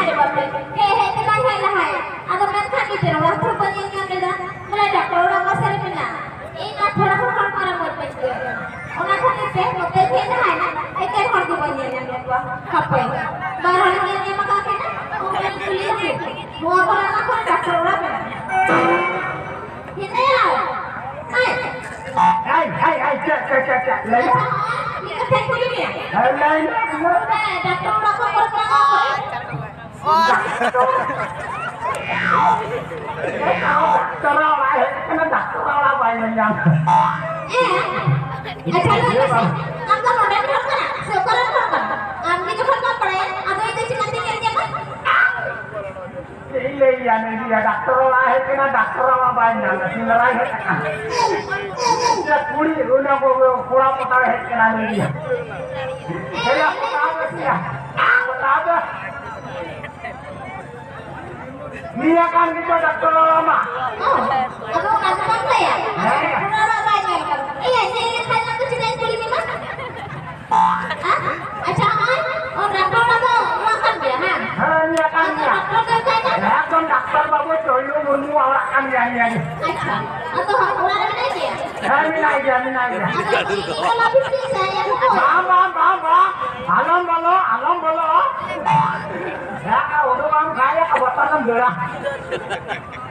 ᱟᱨᱮ ᱵᱟᱯᱨᱮ, ᱦᱮᱡ ᱦᱮᱡ ᱛᱮᱢᱟᱭ ᱦᱮᱡ ᱞᱟᱦᱟᱭᱮᱱ᱾ ᱟᱫᱚ ᱢᱮᱱᱠᱷᱟᱱ ᱜᱤᱫᱽᱨᱟᱹ ᱚᱲᱟᱜ ᱠᱚ ᱵᱟᱹᱧ ᱧᱮᱞ ᱧᱟᱢ ᱞᱮᱫᱟ᱾ ᱵᱚᱞᱮ ᱰᱟᱠᱛᱟᱨ ᱚᱲᱟᱜ ᱚᱠᱟ ᱥᱮᱫ ᱨᱮ ᱢᱮᱱᱟᱜᱼᱟ? ᱤᱧ ᱢᱟ ᱛᱷᱚᱲᱟ ᱦᱚᱸ ᱦᱚᱲ ᱢᱟᱨᱟᱝ ᱢᱚᱡᱽ ᱵᱟᱹᱧ ᱟᱹᱭᱠᱟᱹᱣ ᱠᱟᱱᱟ᱾ ᱚᱱᱟ ᱠᱷᱟᱹᱛᱤᱨ ᱛᱮ ᱱᱚᱛᱮᱧ ᱦᱮᱡ ᱞᱟᱦᱟᱭᱮᱱᱟ, ᱮᱠᱮᱱ ᱦᱚᱲ ᱜᱮ ᱵᱟᱹᱧ ᱧᱮᱞ ᱧᱟᱢ ᱞᱮᱫ ᱠᱚᱣᱟ᱾ ᱦᱟᱯᱮ, ᱵᱟᱨ ᱦᱚᱲ ᱧᱮᱞ ᱧᱟᱢ ᱟᱠᱟᱫ ᱠᱤᱱᱟ, ᱩᱱᱠᱤᱱ ᱠᱩᱞᱤ ᱞᱮᱠᱤᱱ᱾ ᱱᱚᱣᱟ ᱠᱚᱨᱮ ᱚᱱᱟ ᱠᱚᱨᱮ ᱰᱟᱠᱛᱟᱨ ᱚᱲᱟᱜ ᱢᱮᱱᱟᱜᱼᱟ᱾ ᱦᱮᱸᱫᱟᱭᱟ᱾ ᱦᱮᱸ᱾ ᱟᱭ, ᱟᱭ, ᱟᱭ, ᱪᱮᱫ, ᱪᱮᱫ, ᱪᱮᱫ, ᱪᱮᱫ? ᱞᱟᱹᱭ ᱢᱮ᱾ ᱟᱪᱪᱷᱟ, ᱦᱚᱸᱜᱼᱚᱭ ᱢᱤᱫ ᱠᱟᱛᱷᱟᱧ ᱠᱩᱞᱤ ᱢᱮᱭᱟ᱾ ᱦᱮᱸ, ᱞᱟᱹᱭ ᱢᱮ᱾ ᱦᱮᱸ, ᱰᱟᱠᱛᱟᱨ ᱚᱲᱟᱜ ᱠᱚ ᱚᱠᱟ ᱨᱮ ᱢᱮᱱᱟᱜᱼᱟ? ᱰᱟᱠᱛᱟᱨ᱾ ᱰᱟᱠᱛᱟᱨ ᱚᱲᱟᱜ ᱦᱮᱡ ᱠᱟᱱᱟ, ᱰᱟᱠᱛᱟᱨ ᱚᱲᱟᱜ ᱵᱟᱭ ᱧᱮᱞ ᱧᱟᱢ᱾ ᱦᱮᱸ᱾ ᱟᱪᱪᱷᱟ, ᱞᱟᱹᱭ ᱢᱮᱥᱮ, ᱟᱢ ᱫᱚ ᱱᱚᱰᱮᱱ ᱦᱚᱲ ᱠᱟᱱᱟ ᱥᱮ ᱚᱠᱟ ᱨᱮᱱ ᱦᱚᱲ ᱠᱟᱱᱟ? ᱟᱢ ᱜᱮ ᱡᱚᱠᱷᱚᱱ ᱵᱟᱢ ᱵᱟᱲᱟᱭᱟ, ᱟᱫᱚ ᱤᱧ ᱫᱚ ᱪᱤᱠᱟᱹᱛᱤᱧ ᱧᱮᱞ ᱧᱟᱢᱟ? ᱪᱮᱫ ᱤᱧ ᱞᱟᱹᱭ ᱜᱮᱭᱟ, ᱱᱩᱭ ᱜᱮᱭᱟ, ᱰᱟᱠᱛᱚᱨ ᱚᱲᱟᱜ ᱦᱮᱡ ᱠᱟᱱᱟ, ᱰᱟᱠᱛᱚᱨ ᱚᱲᱟᱜ ᱵᱟᱭ ᱧᱟᱢᱟ, ᱥᱮᱸᱫᱽᱨᱟᱭ ᱦᱮᱡ ᱟᱠᱟᱱᱟ᱾ ᱪᱮᱫ ᱠᱩᱲᱤ, ᱚᱱᱟ ᱠᱚ ᱠᱚᱲᱟ ᱯᱚᱛᱟᱣ ᱦᱮᱡ ᱠᱟᱱᱟ, ᱱᱩᱭ ᱜᱮᱭᱟ᱾ ᱦᱮᱡ ᱯᱚᱛᱟᱣ ᱫᱚ ᱪᱮᱫ? ᱯᱚᱛᱟᱣ ᱫᱚ᱾ ᱱᱤᱭᱟᱹ ᱠᱟᱱ ᱜᱮᱪᱚ ᱰᱟᱠᱛᱚᱨ ᱚᱲᱟᱜ ᱢᱟ᱾ ᱚ, ᱟᱫᱚ ᱚᱱᱟ ᱫᱚ ᱵᱟᱢ ᱞᱟᱹᱭᱟ? ᱦᱮᱸ᱾ ᱰᱟᱠᱛᱚᱨ ᱚᱲᱟᱜ ᱵᱟᱭ ᱧᱟᱢ ᱠᱟᱱᱟ᱾ ᱮᱭᱟ, ᱪᱮᱫ ᱤᱧ ᱞᱟᱹᱭ ᱠᱷᱟᱱ ᱫᱚ ᱪᱮᱫᱟᱜ ᱤᱧ ᱠᱩᱞᱤ ᱢᱮᱭᱟ? ᱦᱮᱸ? ᱟᱪᱪᱷᱟ, ᱦᱚᱸᱜᱼᱚᱭ, ᱚ, ᱰᱟᱠᱛᱚᱨ ᱚᱲᱟᱜ ᱫᱚ ᱱᱚᱣᱟ ᱠᱟᱱ ᱜᱮᱭᱟ, ᱦᱮᱸ? ᱦᱮᱸ, ᱱᱤᱭᱟᱹ ᱠᱟᱱ ᱟᱫᱚ ᱜᱮᱭᱟ᱾ ᱰᱟᱠᱛᱚᱨ ᱫᱚ ᱚᱠᱚᱭ ᱠᱟᱱᱟ? ᱮᱠᱫᱚᱢ ᱰᱟᱠᱛᱚᱨ ᱵᱟᱹᱵᱩ ᱪᱚᱭᱞᱩ ᱢᱩᱨᱢᱩᱣᱟᱜ ᱚᱲᱟᱜ ᱠᱟᱱ ᱜᱮᱭᱟ, ᱱᱤᱭᱟᱹ ᱜᱮ᱾ ᱟᱪᱪᱷᱟ, ᱟᱫᱚ ᱚᱲᱟᱜ ᱨᱮ ᱢᱮᱱᱟᱭ ᱜᱮᱭᱟ? ᱦᱮᱸ, ᱢᱮᱱᱟᱭ ᱜᱮᱭᱟ, ᱢᱮᱱᱟᱭ ᱜᱮᱭᱟ᱾ ᱟᱫᱚ ᱪᱮᱫ ᱤᱧ ᱚᱞ ᱟᱹᱵᱤᱱ ᱜᱮ ᱥᱮ ᱟᱭᱟᱜ ᱠᱷᱚᱵᱚᱨ? ᱵᱟᱝ, ᱵᱟᱝ, ᱵᱟᱝ, ᱵᱟᱝ᱾ ᱟᱞᱚᱢ ᱵᱚᱞᱚ, ᱟᱞᱚᱢ ᱵᱚᱞᱚ᱾ ᱡᱟᱦᱟᱸ ᱩᱰᱩᱠ ᱟᱢ ᱠᱷᱟᱡ ᱵᱚᱛᱚᱨ ᱮᱢ ᱫᱟᱹᱲᱟ᱾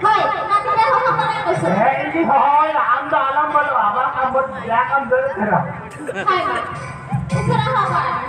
ᱦᱳᱭ, ᱢᱟ ᱛᱚᱵᱮ ᱦᱚᱦᱚ ᱛᱟᱨᱟᱭ ᱢᱮᱥᱮ᱾ ᱦᱮᱸ, ᱤᱧ ᱜᱤᱧ ᱦᱚᱦᱚᱭᱟ, ᱟᱢ ᱫᱚ ᱟᱞᱚᱢ ᱵᱚᱞᱚᱜᱼᱟ, ᱵᱟᱝᱠᱷᱟᱱ ᱵᱟᱹᱫᱽ ᱡᱟᱦᱟᱸ ᱠᱷᱚᱱ ᱫᱟᱹᱲ ᱩᱛᱟᱹᱨᱟ᱾ ᱦᱳᱭ, ᱢᱟ᱾ ᱩᱥᱟᱹᱨᱟ ᱦᱚᱦᱚ ᱠᱟᱜ ᱢᱮ᱾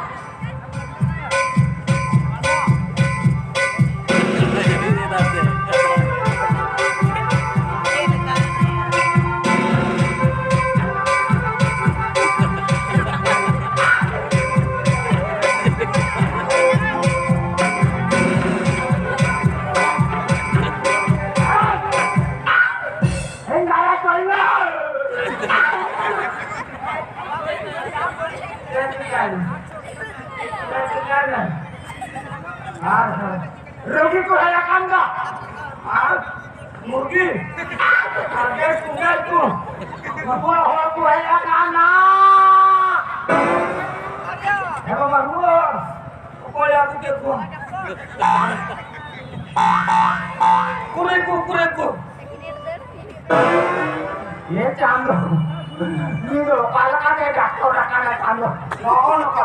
ᱟᱨ ᱨᱩᱜᱤ ᱠᱚ ᱦᱮᱡ ᱟᱠᱟᱱ ᱫᱚ᱾ ᱟᱨ ᱢᱩᱨᱜᱤ᱾ ᱟᱨ ᱜᱮᱥ ᱠᱚ, ᱜᱮᱥ ᱠᱚ᱾ ᱱᱩᱠᱩ ᱦᱚᱲ ᱠᱚ ᱦᱮᱡ ᱟᱠᱟᱱᱟ᱾ ᱦᱮᱸ ᱵᱟᱵᱟ, ᱨᱩᱣᱟᱹᱲ᱾ ᱚᱠᱚᱭ ᱟᱹᱜᱩ ᱠᱮᱫ ᱠᱚᱣᱟ? ᱠᱩᱲᱤ ᱠᱚ, ᱠᱩᱲᱤ ᱠᱚ᱾ ᱮ ᱪᱟᱸᱫᱚ, ᱱᱩᱭ ᱫᱚ ᱚᱠᱟ ᱞᱮᱠᱟᱛᱮ ᱰᱟᱠᱛᱚᱨ ᱟᱠᱟᱱᱟ ᱪᱟᱸᱫᱚ? ᱱᱚᱜᱼᱚ ᱱᱚᱝᱠᱟ᱾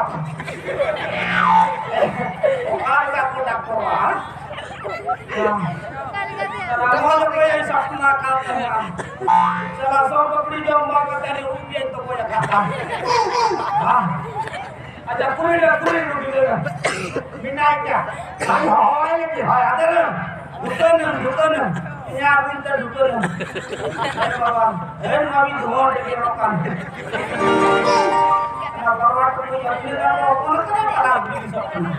ᱚᱠᱟ ᱞᱮᱠᱟ ᱠᱚ ᱰᱟᱠᱛᱚᱨᱚᱜᱼᱟ? ᱨᱟᱢᱚ ᱫᱚ ᱚᱠᱚᱭ ᱥᱟᱯᱱᱟ ᱠᱟᱱ ᱛᱟᱦᱮᱸᱱᱟ? ᱥᱟᱞᱟ ᱥᱚ ᱯᱟᱯᱲᱤ ᱡᱚᱢ ᱵᱟᱝ ᱠᱟᱛᱮ ᱟᱹᱰᱤ ᱩᱵ ᱜᱮ ᱛᱚᱠᱚᱭ ᱟᱠᱟᱫ ᱛᱟᱢ᱾ ᱵᱟᱝ᱾ ᱟᱪᱪᱷᱟ, ᱠᱩᱲᱤ ᱨᱮ, ᱠᱩᱲᱤ ᱨᱮ, ᱠᱩᱲᱤ ᱨᱮ᱾ ᱢᱮᱱᱟᱭ ᱜᱮᱭᱟ᱾ ᱦᱳᱭ, ᱦᱳᱭ, ᱦᱳᱭ, ᱟᱫᱚ ᱨᱮ᱾ ᱫᱩᱠᱟᱹᱱ ᱮᱢ, ᱫᱩᱠᱟᱹᱱ ᱮᱢ᱾ ᱤᱧᱟᱹᱜ ᱟᱹᱜᱩᱧ ᱛᱮ ᱫᱩᱠᱟᱹᱱ ᱮᱢ᱾ ᱟᱨᱮ ᱵᱟᱵᱟ, ᱦᱮᱸ, ᱱᱚᱣᱟ ᱢᱤᱫ ᱫᱷᱚᱨᱚᱢ ᱨᱮᱜᱮ ᱨᱚᱜ ᱠᱟᱱ᱾ ᱚᱱᱟ ᱵᱟᱵᱟ ᱠᱚ ᱢᱤᱫ ᱟᱹᱜᱩᱭ ᱠᱟᱱ ᱫᱚ, ᱚᱠᱚᱭ ᱠᱚ ᱪᱟᱞᱟᱣ ᱜᱤᱰᱤ ᱠᱟᱜ ᱠᱟᱱᱟ?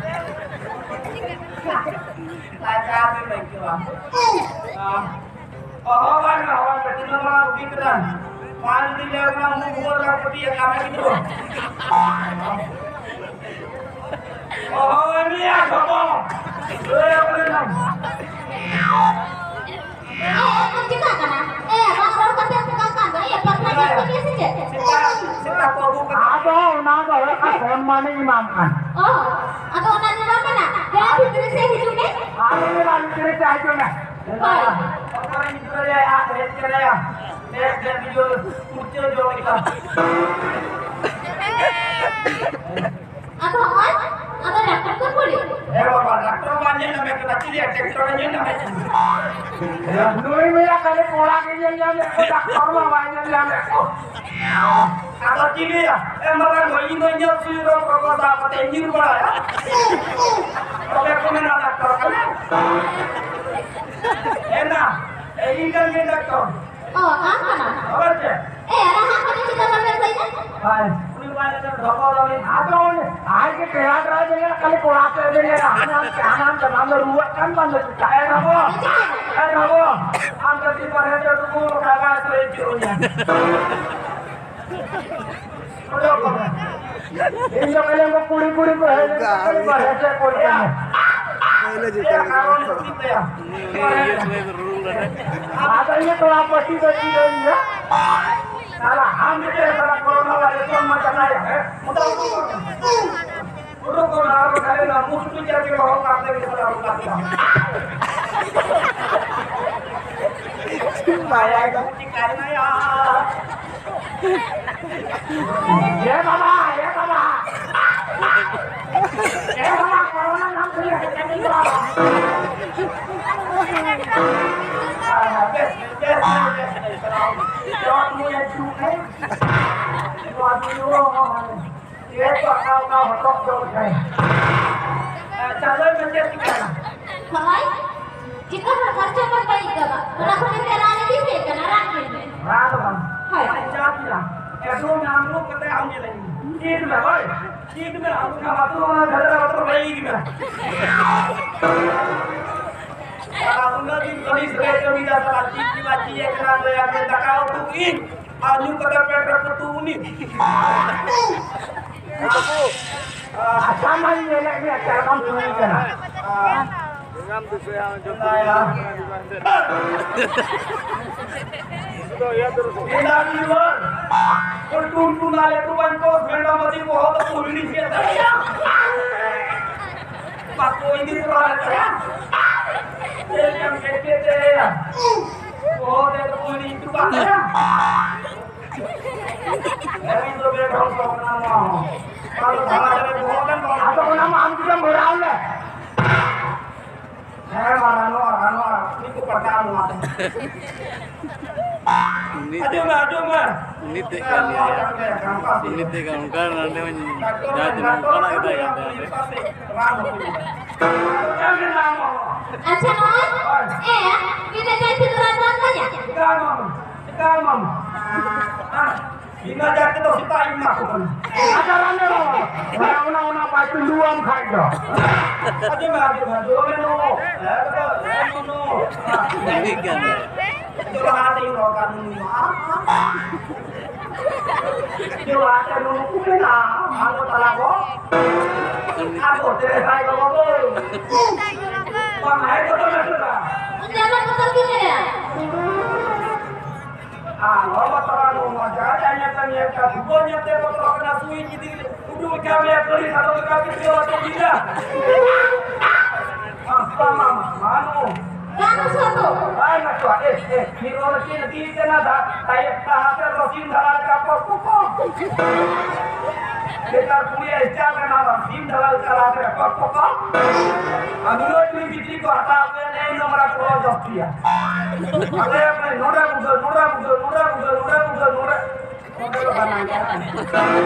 ᱞᱟᱡᱟᱣ ᱜᱮᱢ ᱟᱹᱭᱠᱟᱹᱣᱟ᱾ ᱚᱦᱚ ᱵᱟᱝ, ᱚᱦᱚ ᱵᱟᱝ, ᱛᱤᱱᱟᱹᱜ ᱢᱟᱨᱟᱝ ᱨᱩᱜᱤ ᱠᱟᱱᱟ᱾ ᱢᱟ ᱡᱩᱫᱤ ᱞᱟᱹᱭ ᱠᱟᱱᱟ, ᱢᱩ ᱵᱷᱩᱜᱟᱹᱜ ᱨᱮᱱᱟᱜ ᱯᱟᱹᱴᱤ ᱟᱠᱟᱫ ᱢᱮ ᱜᱤᱫᱽᱨᱟᱹ᱾ ᱚᱦᱚ, ᱩᱱᱤᱭᱟᱜ ᱠᱷᱚᱵᱚᱨ᱾ ᱞᱟᱹᱭ ᱟᱠᱚ ᱞᱮᱱᱟ᱾ ᱮ, ᱮ, ᱪᱮᱫᱟᱜ ᱠᱟᱱᱟ? ᱮ, ᱵᱟᱝ ᱨᱚᱲ ᱠᱟᱛᱮ ᱮᱢ ᱪᱟᱞᱟᱜ ᱠᱟᱱ ᱫᱚ? ᱮ, ᱯᱟᱛᱞᱟ ᱡᱤᱱᱤᱥ ᱠᱟᱱ ᱜᱮᱭᱟ ᱥᱮ ᱪᱮᱫ? ᱥᱮᱛᱟ, ᱥᱮᱛᱟ ᱠᱚ ᱟᱹᱜᱩ ᱠᱟᱛᱮ᱾ ᱟᱫᱚ ᱚᱱᱟ ᱫᱚ ᱦᱩᱭᱩᱜ ᱠᱟᱱᱟ ᱥᱚᱱᱢᱟᱱᱤᱧ ᱮᱢᱟᱢ ᱠᱟᱱ᱾ ᱚ, ᱟᱫᱚ ᱚᱱᱟ ᱫᱚ ᱵᱟᱝ ᱠᱟᱱᱟ᱾ ᱫᱮᱞᱟ ᱵᱷᱤᱛᱨᱤ ᱥᱮᱫ ᱦᱤᱡᱩᱜ ᱢᱮ᱾ ᱟᱨ ᱩᱱᱤ ᱢᱟ ᱵᱷᱤᱛᱨᱤ ᱥᱮᱫ ᱦᱤᱡᱩᱜ ᱢᱮ᱾ ᱦᱳᱭ᱾ ᱚᱠᱚᱭ ᱜᱤᱫᱽᱨᱟᱹ ᱞᱮ ᱟᱫ ᱦᱮᱡ ᱠᱟᱱᱟᱭᱟ? ᱫᱮᱠ, ᱫᱮᱠ, ᱵᱤᱡᱚᱭ, ᱩᱪᱪᱟᱹ ᱡᱚᱢ ᱞᱮᱠᱟ᱾ ᱟᱫᱚ ᱦᱚᱸᱜᱼᱚᱭ, ᱟᱫᱚ ᱰᱟᱠᱛᱚᱨ ᱠᱚ ᱠᱩᱞᱤ᱾ ᱦᱮᱸ ᱵᱟᱵᱟ, ᱰᱟᱠᱛᱚᱨ ᱵᱟᱝ ᱧᱮᱞ ᱧᱟᱢᱮ ᱠᱟᱱᱟ, ᱪᱤᱞᱤ ᱰᱟᱠᱛᱚᱨ ᱮ ᱧᱮᱞ ᱧᱟᱢᱮ ᱠᱟᱱᱟ? ᱱᱩᱭ ᱢᱮᱭᱟ ᱠᱷᱟᱹᱞᱤ ᱠᱚᱲᱟ ᱜᱮ ᱧᱮᱞ ᱧᱟᱢᱮ ᱠᱚ, ᱰᱟᱠᱛᱚᱨ ᱢᱟ ᱵᱟᱭ ᱧᱮᱞ ᱧᱟᱢᱮ ᱠᱚ᱾ ᱟᱫᱚ ᱪᱤᱞᱤᱭᱟ? ᱮ ᱢᱟᱨᱟᱝ ᱵᱷᱟᱹᱭ, ᱤᱧ ᱫᱚ ᱤᱧᱟᱹᱜ ᱥᱩᱭ ᱨᱳᱜᱽ ᱨᱳᱜᱽ ᱥᱟᱵ ᱠᱟᱛᱮ ᱤᱧ ᱧᱤᱨ ᱵᱟᱲᱟᱭᱟ᱾ ᱛᱚᱵᱮ ᱠᱚ ᱢᱮᱱᱟ ᱰᱟᱠᱛᱚᱨ ᱠᱟᱱᱟ᱾ ᱮᱱᱟ, ᱮ ᱤᱧ ᱠᱟᱱ ᱜᱤᱭᱟᱹᱧ ᱰᱟᱠᱛᱚᱨ᱾ ᱚ, ᱟᱢ ᱠᱟᱱᱟᱢ? ᱟᱵᱟᱨ ᱪᱮᱫ? ᱮ, ᱟᱨ ᱦᱟᱸᱜ ᱠᱷᱚᱱ ᱪᱮᱫᱟᱜ ᱵᱟᱢ ᱵᱮᱥ ᱞᱮᱱᱟ? ᱦᱳᱭ, ᱩᱱᱤ ᱵᱟᱭ ᱞᱟᱹᱭ ᱠᱟᱱᱟ, ᱰᱷᱚᱠᱚᱨ ᱩᱱᱤ᱾ ᱟᱫᱚ ᱩᱱᱤ ᱟᱡ ᱜᱮ ᱯᱮᱲᱟ ᱰᱨᱟᱭᱵᱷᱟᱨ ᱠᱷᱟᱹᱞᱤ ᱠᱚᱲᱟ ᱛᱮ ᱵᱮᱸᱜᱮᱫ ᱦᱟᱱᱟᱢ ᱛᱮ ᱦᱟᱱᱟᱢ ᱛᱮ, ᱵᱟᱝ ᱫᱚ ᱨᱩᱣᱟᱹᱜ ᱠᱟᱱ, ᱵᱟᱝ ᱫᱚ ᱪᱤᱠᱟᱹ᱾ ᱮ ᱵᱟᱹᱵᱩ, ᱮ ᱵᱟᱹᱵᱩ, ᱟᱢ ᱫᱚ ᱪᱮᱫ ᱵᱟᱨᱦᱮ ᱛᱮ ᱩᱰᱩᱠ ᱠᱟᱱᱟ, ᱵᱟᱭ ᱥᱟᱹᱭ ᱦᱚᱪᱚ ᱤᱧᱟ᱾ ᱤᱧ ᱫᱚ ᱠᱷᱟᱹᱞᱤ ᱩᱱᱠᱩ ᱠᱩᱲᱤ ᱠᱩᱲᱤ ᱠᱚ ᱦᱮᱡ ᱞᱮᱱᱠᱷᱟᱱ ᱠᱷᱟᱹᱞᱤ ᱵᱟᱨᱦᱮ ᱥᱮᱫ ᱠᱚ ᱤᱫᱤᱭᱟ᱾ ᱯᱟᱹᱭᱞᱟᱹ ᱡᱩᱴᱟᱹᱣ ᱮᱭᱟ, ᱠᱟᱨᱚᱱ ᱫᱚ ᱪᱮᱫ ᱛᱟᱭᱟ? ᱟᱫᱚ ᱤᱧ ᱛᱚᱲᱟ ᱯᱟᱹᱴᱤ ᱫᱚ ᱪᱮᱫ ᱤᱧ ᱞᱟᱹᱭᱟ? ᱥᱟᱞᱟ ᱟᱢ ᱜᱮ ᱪᱮᱫ ᱥᱟᱞᱟ ᱠᱚᱨᱳᱱᱟ ᱵᱷᱟᱭᱨᱟᱥ ᱠᱷᱚᱱ ᱢᱟ ᱪᱟᱵᱟᱭᱟ, ᱦᱮᱸ? ᱢᱚᱴᱟ ᱢᱩᱴᱤ ᱩᱰᱩᱠ ᱠᱚ ᱟᱨ ᱠᱷᱟᱹᱞᱤ ᱱᱟ ᱢᱩᱥᱩᱴᱩ ᱪᱟᱹᱠᱨᱤ ᱦᱚᱲ ᱠᱟᱱ ᱛᱮ ᱥᱟᱞᱟ ᱩᱰᱩᱠ ᱠᱟᱱ ᱛᱮ᱾ ᱵᱟᱭᱟ ᱜᱚᱢᱠᱮ᱾ ᱮ ᱵᱟᱵᱟ, ᱮ ᱵᱟᱵᱟ᱾ ᱮ ᱵᱟᱵᱟ, ᱠᱚᱨᱳᱱᱟ ᱧᱟᱢ ᱠᱮᱫᱮᱭᱟ, ᱪᱮᱫ ᱮᱢ ᱞᱟᱹᱭᱟ? ᱡᱚᱢ ᱧᱩ ᱟᱹᱪᱩᱨ ᱢᱮ᱾ ᱱᱚᱣᱟ ᱫᱚ ᱪᱮᱫ ᱠᱚ ᱦᱟᱛᱟᱣ ᱠᱟᱜ ᱦᱚᱴᱚᱜ ᱡᱚᱢ ᱠᱷᱟᱭ᱾ ᱪᱟᱸᱫᱚᱭ ᱢᱮᱱ ᱪᱮᱫ ᱪᱤᱠᱟᱹᱜᱼᱟ? ᱦᱳᱭ, ᱪᱤᱠᱟᱹ ᱦᱚᱲ ᱠᱷᱚᱨᱪᱟ ᱵᱟᱝ ᱵᱟᱹᱭ ᱠᱟᱜᱼᱟ᱾ ᱚᱱᱟ ᱠᱷᱚᱱ ᱛᱮ ᱨᱟᱱ ᱤᱫᱤ ᱯᱮ ᱠᱟᱱᱟ, ᱨᱟᱱ ᱯᱮ᱾ ᱨᱟᱱ ᱫᱚ ᱵᱟᱝ᱾ ᱦᱳᱭ᱾ ᱪᱟ ᱯᱤᱭᱟ᱾ ᱮᱠᱫᱚᱢ ᱧᱟᱢ ᱜᱚᱫ ᱠᱟᱛᱮ ᱟᱢ ᱧᱮᱞᱮᱧ ᱢᱮ᱾ ᱪᱮᱫ ᱢᱮ, ᱦᱳᱭ᱾ ᱪᱮᱫ ᱢᱮ, ᱟᱢ ᱠᱷᱟᱢ ᱟᱹᱛᱩ ᱚᱱᱟ ᱜᱷᱟᱴᱟ ᱨᱮ ᱵᱟᱛᱨᱚ ᱞᱟᱹᱭ ᱜᱮ ᱢᱮ᱾ ᱟᱨ ᱩᱱᱟᱹᱜ ᱫᱤᱱ ᱠᱷᱚᱱᱤᱧ ᱥᱮᱨᱮᱧ ᱠᱟᱹᱢᱤᱭᱮᱫᱟ, ᱥᱟᱞᱟ ᱪᱮᱫ ᱜᱮ ᱵᱟᱭ ᱪᱮᱫ ᱟᱠᱟᱱᱟ, ᱞᱟᱹᱭ ᱟᱠᱟᱱᱟ, ᱫᱟᱠᱟ ᱩᱛᱩ ᱤᱧ, ᱟᱨ ᱧᱩ ᱠᱟᱛᱮ ᱯᱮᱴ ᱨᱮ ᱠᱩᱛᱩ ᱩᱱᱤ᱾ ᱟᱪᱪᱷᱟ, ᱢᱟᱧ ᱧᱮᱞᱮᱫ ᱢᱮᱭᱟ, ᱪᱮᱫ ᱞᱮᱠᱟᱢ ᱥᱩᱭ ᱠᱟᱱᱟ᱾ ᱮᱱᱟᱝ ᱤᱧ ᱦᱚᱲ, ᱴᱩᱱ ᱴᱩᱱ ᱟᱞᱮ ᱠᱚ ᱵᱟᱝ ᱠᱚ, ᱢᱮᱰᱟᱢ ᱟᱹᱰᱤ ᱵᱚᱦᱚᱜ ᱫᱚᱠᱚ ᱦᱤᱲᱤᱧ ᱠᱮᱫ ᱛᱟᱞᱮᱭᱟ᱾ ᱵᱟᱠᱚ ᱤᱫᱤ ᱛᱚᱨᱟ ᱞᱮᱫ ᱛᱟᱞᱮᱭᱟ᱾ ᱪᱮᱫ ᱞᱮᱠᱟᱢ ᱠᱮᱴᱠᱮᱴ ᱮᱭᱟ? ᱵᱚᱦᱚᱜ ᱨᱮ ᱫᱚᱠᱚ ᱦᱤᱲᱤᱧ ᱦᱚᱴᱚ ᱠᱟᱜ ᱞᱮᱭᱟ᱾ ᱮᱠᱫᱚᱢ ᱵᱮᱰᱷᱚᱝ ᱠᱚ ᱠᱟᱱᱟ ᱱᱚᱣᱟ ᱦᱚᱸ᱾ ᱟᱫᱚ ᱫᱷᱟᱨᱟ ᱫᱷᱟᱨᱮ ᱵᱚᱦᱚᱜ ᱨᱮ ᱵᱟᱝ ᱟᱫᱚ ᱚᱱᱟ ᱢᱟ ᱟᱢ ᱜᱮᱢ ᱵᱷᱚᱨᱟᱣ ᱞᱮ᱾ ᱦᱮᱸ, ᱢᱟ ᱜᱟᱱᱚᱜᱼᱟ, ᱜᱟᱱᱚᱜᱼᱟ᱾ ᱩᱱᱤ ᱠᱚ ᱯᱟᱴᱟᱜᱼᱟ ᱱᱚᱣᱟ ᱛᱮ᱾ ᱩᱱᱤ ᱟᱸᱡᱚᱢ ᱢᱮ, ᱟᱸᱡᱚᱢ ᱢᱮ᱾ ᱩᱱᱤ ᱛᱮ ᱠᱟᱱ ᱜᱮᱭᱟ᱾ ᱱᱚᱣᱟ ᱠᱟᱱ ᱜᱮᱭᱟ, ᱜᱟᱱᱚᱜᱼᱟ᱾ ᱩᱱᱤ ᱛᱮ ᱠᱟᱱ, ᱚᱱᱠᱟ ᱱᱚᱰᱮ ᱦᱚᱸ ᱰᱟᱠᱛᱚᱨ ᱡᱟᱦᱟᱸ ᱛᱤᱱᱟᱹᱜ ᱰᱟᱠᱛᱚᱨ ᱚᱱᱠᱟᱱᱟᱜ ᱜᱮ ᱛᱟᱦᱮᱸ ᱠᱟᱱ ᱛᱟᱭᱟ᱾ ᱨᱟᱱ ᱦᱚᱸ ᱦᱩᱭᱩᱜᱼᱟ᱾ ᱟᱪᱪᱷᱟ, ᱱᱚᱜᱼᱚᱭ, ᱮ, ᱢᱤᱫᱴᱮᱡ ᱪᱟᱭ ᱛᱮᱫᱚ ᱨᱟᱱ ᱵᱟᱝ ᱠᱚ ᱧᱟᱢ? ᱪᱮᱫᱟᱜ ᱵᱟᱝ? ᱪᱮᱫᱟᱜ ᱵᱟᱝ? ᱤᱱᱟᱹ ᱡᱟᱦᱟᱸ ᱛᱮᱫᱚ ᱥᱮᱛᱟᱜ ᱤᱧ ᱮᱢᱟ ᱠᱚ ᱠᱟᱱᱟ᱾ ᱟᱪᱪᱷᱟ, ᱨᱟᱱ ᱫᱚ ᱚᱱᱟ, ᱚᱱᱟ ᱵᱟᱭ ᱛᱩᱞᱩ ᱟᱢ ᱠᱷᱟᱡ ᱫᱚ᱾ ᱟᱸᱡᱚᱢ ᱢᱮ, ᱟᱸᱡᱚᱢ ᱢᱮ, ᱟᱸᱡᱚᱢ ᱢᱮ, ᱱᱚ᱾ ᱦᱮᱸ, ᱱᱚ, ᱱᱚ᱾ ᱴᱷᱤᱠ ᱜᱮᱭᱟ᱾ ᱡᱚᱦᱟᱨ ᱛᱮ ᱨᱚᱲ ᱠᱟᱱ ᱱᱩᱭ ᱢᱟ᱾ ᱡᱚᱦᱟᱨ ᱛᱮ ᱱᱩᱭ ᱠᱚ ᱢᱮᱱᱟ, ᱟᱵᱚ ᱛᱟᱞᱟ ᱠᱚ᱾ ᱟᱵᱚ ᱛᱮ ᱵᱷᱟᱭ ᱵᱟᱵᱟ ᱵᱚ᱾ ᱵᱟᱝ ᱦᱮᱡ ᱠᱚ ᱛᱚ ᱢᱮᱥᱮ ᱫᱟ᱾ ᱡᱟᱢᱟ ᱠᱚ ᱛᱚ ᱠᱤ ᱢᱮᱱᱟ? ᱟᱨ ᱦᱚᱲ ᱵᱟᱛᱟᱣᱟ ᱱᱚᱣᱟ ᱡᱟᱦᱟᱸ ᱡᱟᱦᱟᱸ ᱧᱮᱞ ᱠᱟᱱ ᱧᱮᱞ ᱠᱟᱱ, ᱵᱷᱩᱜᱳᱞ ᱧᱮᱞ ᱛᱮ ᱵᱚᱛᱚᱨᱚᱜ ᱠᱟᱱᱟ, ᱥᱩᱭ ᱜᱤᱫᱤ ᱩᱰᱩᱠ ᱞᱮᱠᱷᱟᱱ ᱢᱮᱭᱟ ᱠᱟᱹᱲᱤ ᱥᱟᱫᱚᱢ ᱞᱮᱠᱟ ᱯᱤᱪᱷᱟᱹ ᱟᱛᱮ ᱧᱤᱨᱟ᱾ ᱟᱥᱛᱟ ᱢᱟᱢᱟ, ᱢᱟᱱᱩ᱾ ᱜᱟᱱ ᱥᱚᱛᱚ᱾ ᱟᱨ ᱱᱟᱛᱚ, ᱮ, ᱮ, ᱢᱤᱫ ᱦᱚᱲ ᱪᱮᱫ ᱤᱫᱤ ᱠᱟᱱᱟ ᱫᱟ, ᱛᱟᱭᱮ ᱛᱟᱦᱟ ᱛᱮ ᱨᱚᱥᱤᱱ ᱫᱷᱟᱨᱟ ᱞᱮᱠᱟ ᱯᱚᱠ ᱯᱚᱠ ᱯᱚᱠ᱾ ᱱᱮᱛᱟᱨ ᱠᱩᱲᱤᱭᱟᱜ ᱥᱴᱟᱭᱤᱞ ᱠᱟᱱᱟ ᱵᱟᱝ, ᱥᱤᱢ ᱫᱷᱟᱨᱟ ᱞᱮᱠᱟ ᱞᱟᱦᱟ ᱥᱮᱫ ᱯᱚᱠ ᱯᱚᱠ᱾ ᱟᱨ ᱱᱩᱱᱟᱹᱜ ᱡᱩᱫᱤ ᱵᱤᱡᱽᱞᱤ ᱠᱚ ᱦᱟᱛᱟᱣ ᱟᱹᱜᱩᱭᱟ, ᱱᱮ ᱤᱧ ᱫᱚ ᱢᱟᱨᱟ ᱠᱚ ᱡᱟᱹᱥᱛᱤᱭᱟ᱾ ᱟᱞᱮ ᱱᱚᱰᱮ ᱵᱩᱡᱷᱟᱹᱣ, ᱱᱚᱰᱮ ᱵᱩᱡᱷᱟᱹᱣ, ᱱᱚᱰᱮ ᱵᱩᱡᱷᱟᱹᱣ, ᱱᱚᱰᱮ ᱵᱩᱡᱷᱟᱹᱣ, ᱱᱚᱰᱮ᱾ ᱱᱚᱰᱮ ᱫᱚ ᱵᱟᱱᱟᱝ ᱜᱮᱭᱟ᱾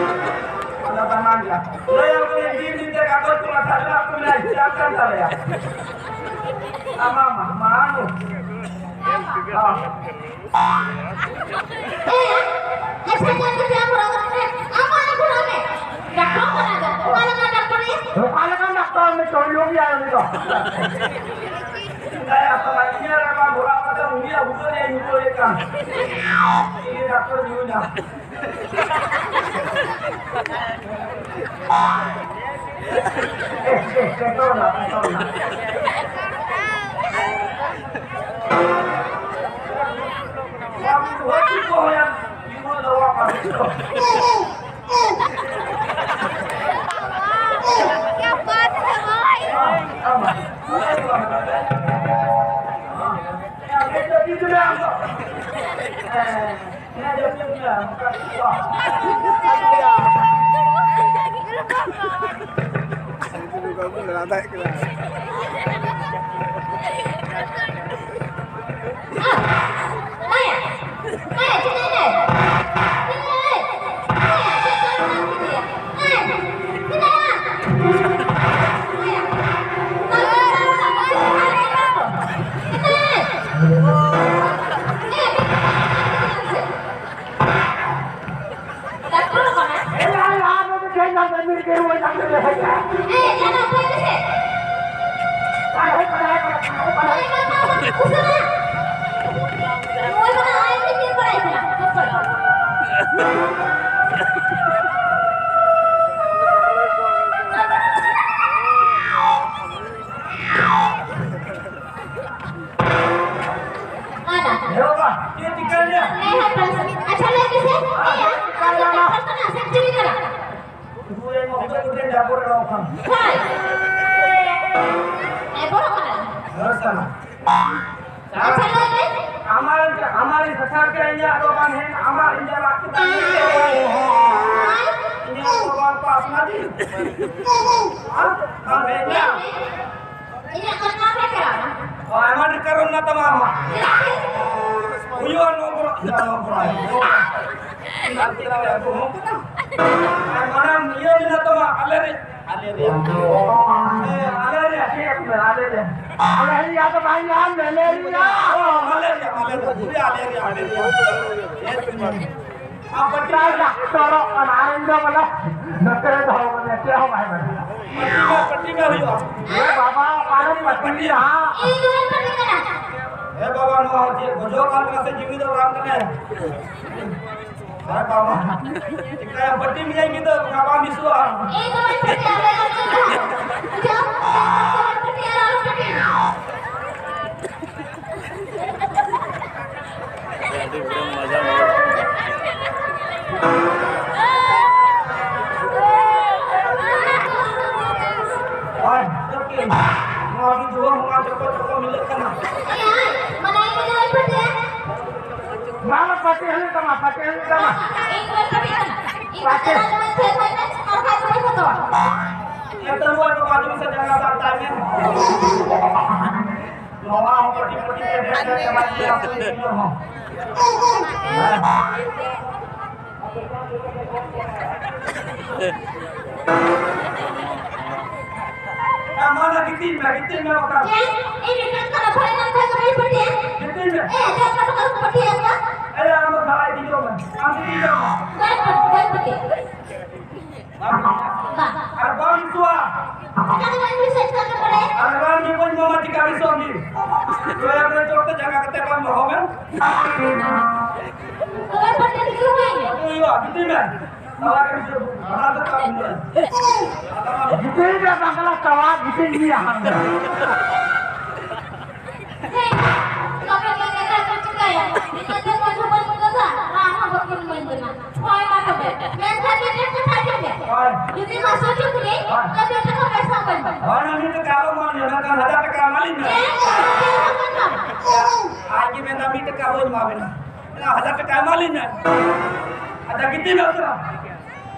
ᱱᱚᱰᱮ ᱫᱚ ᱵᱟᱱᱟᱝ ᱜᱮᱭᱟ᱾ ᱞᱟᱹᱭ ᱟᱹᱜᱩᱭᱟ, ᱫᱤᱱ ᱫᱤᱱ ᱛᱮ ᱠᱟᱜᱚᱡᱽ ᱠᱚ ᱞᱟᱴᱷᱟ ᱪᱟᱞᱟᱜ ᱠᱚ ᱢᱮᱱᱟ, ᱥᱴᱟᱢᱯ ᱠᱟᱱ ᱛᱟᱞᱮᱭᱟ᱾ ᱟᱢᱟ, ᱢᱟ, ᱢᱟ, ᱱᱩ᱾ ᱦᱚᱸ᱾ ᱮᱭᱟ, ᱦᱮᱸᱥᱮ ᱧᱮᱞ ᱠᱟᱛᱮ ᱟᱢ ᱨᱚᱲ ᱠᱟᱛᱮ ᱟᱢ ᱟᱞᱮ ᱠᱚ ᱨᱚᱲ ᱢᱮ᱾ ᱰᱟᱠᱛᱚᱨ ᱠᱟᱱᱟ ᱫᱚ, ᱚᱠᱟ ᱞᱮᱠᱟᱱ ᱰᱟᱠᱛᱚᱨ ᱮ? ᱚᱠᱟ ᱞᱮᱠᱟᱱ ᱰᱟᱠᱛᱚᱨ ᱩᱱᱤ ᱪᱚᱲᱤᱭᱚ ᱜᱮᱭᱟ ᱩᱱᱤ ᱫᱚ᱾ ᱪᱮᱫᱟᱭ ᱟᱯᱟ ᱤᱧ ᱨᱮ ᱢᱟ ᱜᱷᱚᱲᱟ ᱠᱟᱛᱮ ᱩᱱᱤᱭᱟᱜ ᱵᱩᱠᱟᱹ ᱨᱮ ᱧᱩᱨᱩ ᱦᱩᱭ ᱟᱠᱟᱱ᱾ ᱤᱧ ᱰᱟᱠᱛᱚᱨ ᱧᱩᱨᱩ ᱧᱟᱢ᱾ ᱮ, ᱮ, ᱯᱮᱴᱨᱳᱞ ᱱᱟ, ᱯᱮᱴᱨᱳᱞ ᱱᱟ᱾ ᱵᱟᱢ ᱨᱩᱣᱟᱹ ᱪᱩᱯ ᱠᱚ ᱦᱩᱭᱟ, ᱨᱩᱣᱟᱹ ᱫᱚ ᱵᱟᱢ ᱦᱩᱭᱩᱜᱼᱟ᱾ ᱟᱢ, ᱟᱢ, ᱟᱢ, ᱟᱢ, ᱟᱢ, ᱟᱢ, ᱟᱢ, ᱦᱮᱸ, ᱡᱟᱹᱯᱤᱫ ᱢᱮ᱾ ᱟᱫᱟ᱾ ᱦᱮᱸ ᱵᱟᱵᱟ, ᱪᱮᱫ ᱪᱤᱠᱟᱹᱭᱮᱱᱟ? ᱦᱮᱸ, ᱦᱮᱸ, ᱯᱟᱥ᱾ ᱟᱪᱪᱷᱟ, ᱞᱟᱹᱭ ᱢᱮᱥᱮ᱾ ᱟᱨ ᱮᱭᱟ, ᱪᱮᱫ ᱪᱤᱠᱟᱹᱭᱮᱱᱟ? ᱟᱢ ᱫᱚ ᱰᱟᱠᱛᱚᱨ ᱠᱟᱱᱟ ᱥᱮ ᱪᱤᱞᱤ ᱠᱟᱱᱟ? ᱩᱱᱠᱩ ᱨᱮᱱ ᱢᱚᱦᱚᱵᱚᱛ ᱠᱚᱴᱷᱮᱱ ᱡᱟᱵᱚᱨ ᱨᱚᱲ ᱠᱷᱟᱱ᱾ ᱦᱳᱭ᱾ ᱮ, ᱵᱚᱞᱚ ᱠᱟᱱᱟ᱾ ᱦᱮᱸ, ᱥᱟᱞᱟ᱾ ᱟᱪᱪᱷᱟ, ᱞᱟᱹᱭ ᱢᱮ᱾ ᱟᱢᱟᱨ, ᱟᱢᱟᱨ ᱥᱟᱥᱟᱨ ᱠᱮ ᱤᱧᱟᱹᱜ ᱫᱚ ᱵᱟᱝ ᱦᱮᱸ, ᱟᱢᱟᱨ ᱤᱧᱟᱹᱜ ᱨᱟᱜ ᱠᱮᱫᱟ᱾ ᱦᱳᱭ᱾ ᱤᱧᱟᱹᱜ ᱫᱚ ᱵᱟᱝ ᱦᱮᱸ? ᱵᱟᱝ ᱦᱮᱡ ᱮᱱᱟ? ᱤᱧᱟᱹᱜ ᱠᱟᱛᱷᱟ ᱯᱮ ᱪᱟᱞᱟᱣ ᱮᱱᱟ᱾ ᱚ, ᱟᱭᱢᱟ ᱰᱷᱮᱨ ᱠᱟᱨᱚᱱ ᱢᱮᱱᱟᱜ ᱛᱟᱢᱟ ᱟᱢᱟᱜ᱾ ᱦᱩᱭᱩᱜᱼᱟ, ᱱᱚᱣᱟ ᱠᱚᱨᱮ, ᱱᱚᱣᱟ ᱠᱚᱨᱮ᱾ ᱟᱨ ᱢᱟᱱᱮ ᱤᱭᱟᱹ ᱢᱮᱱᱟᱜ ᱛᱟᱢᱟ, ᱟᱞᱮ ᱨᱮ, ᱟᱞᱮ ᱨᱮ᱾ ᱦᱮᱸ, ᱟᱞᱮ ᱨᱮ, ᱪᱮᱫ ᱮᱢ ᱢᱮᱱᱟ, ᱟᱞᱮ ᱨᱮ᱾ ᱟᱞᱮ ᱨᱮᱭᱟᱜ ᱫᱚ ᱵᱟᱝ ᱧᱟᱢ, ᱢᱮᱞᱮᱨᱤᱭᱟ᱾ ᱚ, ᱢᱮᱞᱮᱨᱤᱭᱟ, ᱢᱮᱞᱮᱨᱤᱭᱟ, ᱯᱩᱨᱟᱹ ᱟᱞᱮ ᱨᱮᱭᱟᱜ, ᱟᱞᱮ ᱨᱮᱭᱟᱜ᱾ ᱟᱨ ᱯᱟᱹᱴᱤ ᱰᱟᱠᱛᱚᱨᱚᱜ ᱠᱟᱱᱟ, ᱟᱨ ᱤᱧ ᱫᱚ ᱵᱚᱞᱮ ᱱᱚᱛᱮ ᱨᱮ ᱫᱚᱦᱚ ᱠᱟᱱᱟ, ᱪᱮᱫ ᱦᱚᱸ ᱵᱟᱭ ᱢᱮᱱᱟ᱾ ᱯᱟᱹᱴᱤ ᱢᱮ, ᱯᱟᱹᱴᱤ ᱢᱮ ᱦᱩᱭᱩᱜᱼᱟ᱾ ᱮ ᱵᱟᱵᱟ, ᱚᱠᱟᱨᱮᱢ ᱯᱟᱹᱴᱤᱭᱟ? ᱤᱧ ᱫᱚ ᱵᱟᱹᱧ ᱯᱟᱹᱴᱤ ᱠᱟᱱᱟ᱾ ᱮ ᱵᱟᱵᱟ, ᱱᱚᱣᱟ ᱪᱮᱫ ᱜᱚᱡᱚᱜ ᱠᱟᱱ ᱠᱟᱱᱟ ᱥᱮ ᱡᱤᱣᱤ ᱫᱚ ᱵᱟᱝ ᱠᱟᱱᱟ? ᱮ ᱵᱟᱵᱟ, ᱪᱤᱠᱟᱹᱭᱟ, ᱯᱟᱹᱴᱤ ᱢᱮᱭᱟ ᱜᱤᱫᱟᱹᱨ, ᱜᱟᱯᱟ ᱢᱤᱥᱩᱜᱼᱟ᱾ ᱤᱧ ᱫᱚ ᱵᱟᱹᱧ ᱯᱟᱹᱴᱤᱭᱟ, ᱟᱞᱮ ᱫᱚ ᱪᱮᱫ ᱦᱚᱸ᱾ ᱡᱚᱢ ᱠᱟᱛᱮ ᱵᱟᱹᱧ ᱯᱟᱹᱴᱤᱭᱟ, ᱟᱞᱚ ᱯᱟᱹᱴᱤ᱾ ᱟᱹᱰᱤ ᱵᱚᱲᱚ ᱢᱟᱡᱟ ᱢᱮᱱᱟᱜᱼᱟ᱾ ᱟᱨ ᱱᱚᱣᱟ ᱜᱮ ᱡᱩᱣᱟᱹᱱ ᱦᱚᱲ ᱡᱚᱛᱚ ᱡᱚᱛᱚ ᱢᱤᱞᱟᱹᱜ ᱠᱟᱱᱟ᱾ ᱢᱟ, ᱢᱟ, ᱯᱟᱹᱴᱤ ᱦᱩᱭᱩᱜ ᱛᱟᱢᱟ, ᱯᱟᱹᱴᱤ ᱦᱩᱭᱩᱜ ᱛᱟᱢᱟ᱾ ᱯᱟᱹᱴᱤ᱾ ᱮ, ᱛᱟᱹᱨᱩᱵ ᱟᱨ ᱵᱟᱵᱟ ᱟᱹᱛᱩ ᱥᱮᱫ ᱡᱟᱸᱜᱟ ᱥᱟᱵ ᱛᱟᱭ ᱢᱮ᱾ ᱱᱚᱣᱟ ᱦᱚᱸ ᱯᱟᱹᱴᱤ ᱯᱟᱹᱴᱤ ᱛᱮ ᱰᱷᱮᱨ ᱰᱷᱮᱨ ᱪᱟᱵᱟ ᱤᱫᱤᱭᱟ, ᱟᱹᱛᱩ ᱤᱫᱤ ᱦᱚᱸ᱾ ᱮ, ᱢᱟ, ᱢᱟ, ᱜᱤᱛᱤᱡ ᱢᱮ, ᱜᱤᱛᱤᱡ ᱢᱮ, ᱵᱟᱠᱷᱟᱱ᱾ ᱪᱮᱫ? ᱤᱧ ᱢᱤᱫᱴᱟᱝ ᱠᱟᱛᱷᱟ ᱵᱟᱹᱧ ᱢᱮᱱ ᱠᱷᱟᱱ ᱫᱚ ᱵᱟᱹᱧ ᱯᱟᱹᱴᱤᱭᱟ? ᱜᱤᱛᱤᱡ ᱢᱮ᱾ ᱮ, ᱪᱮᱫ ᱠᱟᱛᱷᱟ ᱠᱚ ᱯᱟᱹᱴᱤᱭᱟ ᱠᱚ? ᱮ, ᱟᱢ ᱫᱚ ᱫᱟᱲᱟᱭ ᱜᱤᱛᱤᱡᱚᱜ ᱢᱮ᱾ ᱟᱢ ᱜᱤᱛᱤᱡ ᱢᱮ᱾ ᱵᱟᱹᱧ ᱯᱟᱹᱴᱤ-, ᱵᱟᱹᱧ ᱯᱟᱹᱴᱤᱭᱟ᱾ ᱵᱟᱝ᱾ ᱟᱨ ᱵᱟᱢ ᱵᱤᱥᱩᱣᱟ᱾ ᱪᱮᱠᱟ ᱛᱮ ᱵᱟᱹᱧ ᱵᱤᱥᱩᱣᱟ, ᱪᱮᱠᱟ ᱛᱮ ᱵᱟᱲᱟᱭᱟ? ᱟᱨ ᱨᱟᱱ ᱜᱮ ᱵᱟᱹᱧ ᱮᱢᱟᱢᱟ, ᱪᱮᱠᱟ ᱵᱤᱥᱩᱣᱟᱢ ᱜᱮ? ᱫᱚᱭᱟ ᱠᱟᱛᱮ ᱪᱚᱴ ᱛᱮ ᱡᱟᱸᱜᱟ ᱠᱟᱛᱮ ᱵᱟᱢ ᱫᱚᱦᱚ ᱢᱮ᱾ ᱛᱚᱵᱮ ᱯᱟᱹᱴᱤ ᱜᱤᱛᱤᱡ ᱦᱩᱭ ᱮᱱᱟ᱾ ᱦᱩᱭᱩᱜᱼᱟ, ᱜᱤᱛᱤᱡ ᱢᱮ᱾ ᱟᱨ ᱟᱨ ᱫᱚ ᱵᱟᱢ ᱦᱩᱭᱩᱜᱼᱟ᱾ ᱜᱤᱛᱤᱡ ᱢᱮ, ᱵᱟᱝᱞᱟ ᱪᱟᱵᱟ, ᱜᱤᱛᱤᱡ ᱜᱮᱭᱟ᱾ ᱦᱮᱸ, ᱛᱚᱵᱮ ᱫᱚ ᱱᱮᱛᱟᱨ ᱫᱚ ᱪᱤᱠᱟᱹᱭᱟ? ᱱᱤᱛᱚᱜ ᱫᱚ ᱢᱚᱡᱽ ᱦᱚᱸ ᱵᱟᱹᱧ ᱵᱩᱡᱷᱟᱹᱣ ᱫᱟ, ᱨᱟᱱ ᱦᱚᱸ ᱵᱟᱹᱧ ᱵᱟᱹᱧ ᱠᱟᱱᱟ᱾ ᱦᱳᱭ, ᱢᱟ ᱛᱚᱵᱮ᱾ ᱢᱮᱱᱠᱷᱟᱱ ᱢᱤᱫᱴᱮᱱ ᱠᱟᱛᱷᱟ ᱟᱸᱡᱚᱢ ᱢᱮ᱾ ᱦᱳᱭ᱾ ᱡᱩᱫᱤ ᱢᱟᱥᱩ ᱪᱩᱠᱨᱤ, ᱦᱳᱭ᱾ ᱛᱚᱵᱮ ᱴᱟᱠᱟ ᱯᱚᱭᱥᱟ ᱵᱟᱹᱧ ᱮᱢᱟ᱾ ᱦᱳᱭ, ᱢᱤᱫ ᱴᱟᱠᱟ ᱟᱞᱚᱢ ᱮᱢᱟ, ᱢᱮᱱᱠᱷᱟᱱ ᱦᱟᱡᱟᱨ ᱴᱟᱠᱟ ᱮᱢᱟᱞᱤᱧ ᱢᱮ᱾ ᱦᱮᱸ, ᱪᱮᱫ ᱦᱚᱸ ᱵᱟᱹᱧ ᱮᱢᱟ᱾ ᱟᱡ ᱜᱮ ᱢᱮᱱᱫᱟ, ᱢᱤᱫ ᱴᱟᱠᱟ ᱵᱟᱹᱧ ᱮᱢᱟ ᱵᱮᱱᱟ᱾ ᱦᱟᱡᱟᱨ ᱴᱟᱠᱟ ᱮᱢᱟᱞᱤᱧ ᱢᱮ᱾ ᱟᱪᱪᱷᱟ, ᱜᱤᱛᱤᱡ ᱢᱮ ᱩᱥᱟᱹᱨᱟ᱾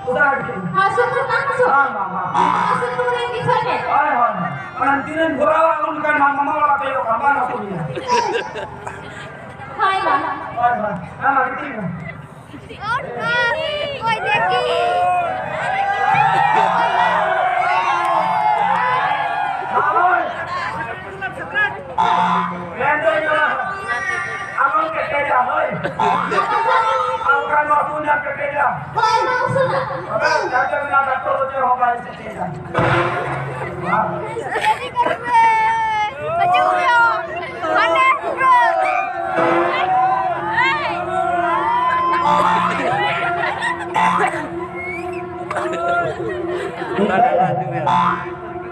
ᱩᱥᱟᱹᱨᱟ ᱜᱮ᱾ ᱦᱟᱹᱥᱩ ᱠᱚ ᱵᱟᱝ ᱦᱟᱹᱥᱩ? ᱵᱟᱝ, ᱵᱟᱝ, ᱵᱟᱝ᱾ ᱦᱟᱹᱥᱩ ᱠᱚ ᱵᱟᱝ ᱵᱩᱡᱷᱟᱹᱣ ᱢᱮ᱾ ᱦᱳᱭ, ᱦᱳᱭ᱾ ᱚᱱᱟ ᱛᱤᱱᱟᱹᱜ ᱵᱷᱚᱨᱟᱣᱟ ᱩᱱᱠᱟ ᱱᱟ ᱢᱟᱢᱟ ᱚᱲᱟᱜ ᱠᱚᱭᱚᱜ ᱠᱟᱜ ᱵᱟᱝ ᱦᱟᱹᱥᱩ ᱢᱮᱭᱟ᱾ ᱦᱳᱭ, ᱵᱟᱝ᱾ ᱦᱳᱭ, ᱦᱳᱭ᱾ ᱦᱮᱸ, ᱢᱟ ᱜᱤᱛᱤᱡ ᱢᱮ᱾ ᱚᱠᱚᱭ ᱫᱮᱠᱤ? ᱦᱳᱭ᱾ ᱢᱮᱱᱫᱟᱹᱧ ᱱᱚᱣᱟ ᱟᱞᱚᱢ ᱠᱮᱴᱮᱡᱟ, ᱦᱳᱭ᱾ ᱚᱱᱠᱟᱱ ᱵᱟᱹᱵᱩ ᱧᱟᱢ ᱠᱮᱴᱮᱡᱟ᱾ ᱦᱳᱭ, ᱢᱟ ᱩᱥᱩᱞᱟ᱾ ᱛᱚᱵᱮ ᱰᱟᱠᱛᱚᱨ ᱢᱮᱱᱟᱜ, ᱰᱟᱠᱛᱚᱨ ᱫᱚ ᱪᱮᱫ ᱦᱚᱸ ᱵᱟᱭ ᱪᱤᱠᱟᱹᱭᱟ᱾ ᱦᱟᱹᱡᱩᱜ ᱢᱮ᱾ ᱦᱟᱸᱰᱮ᱾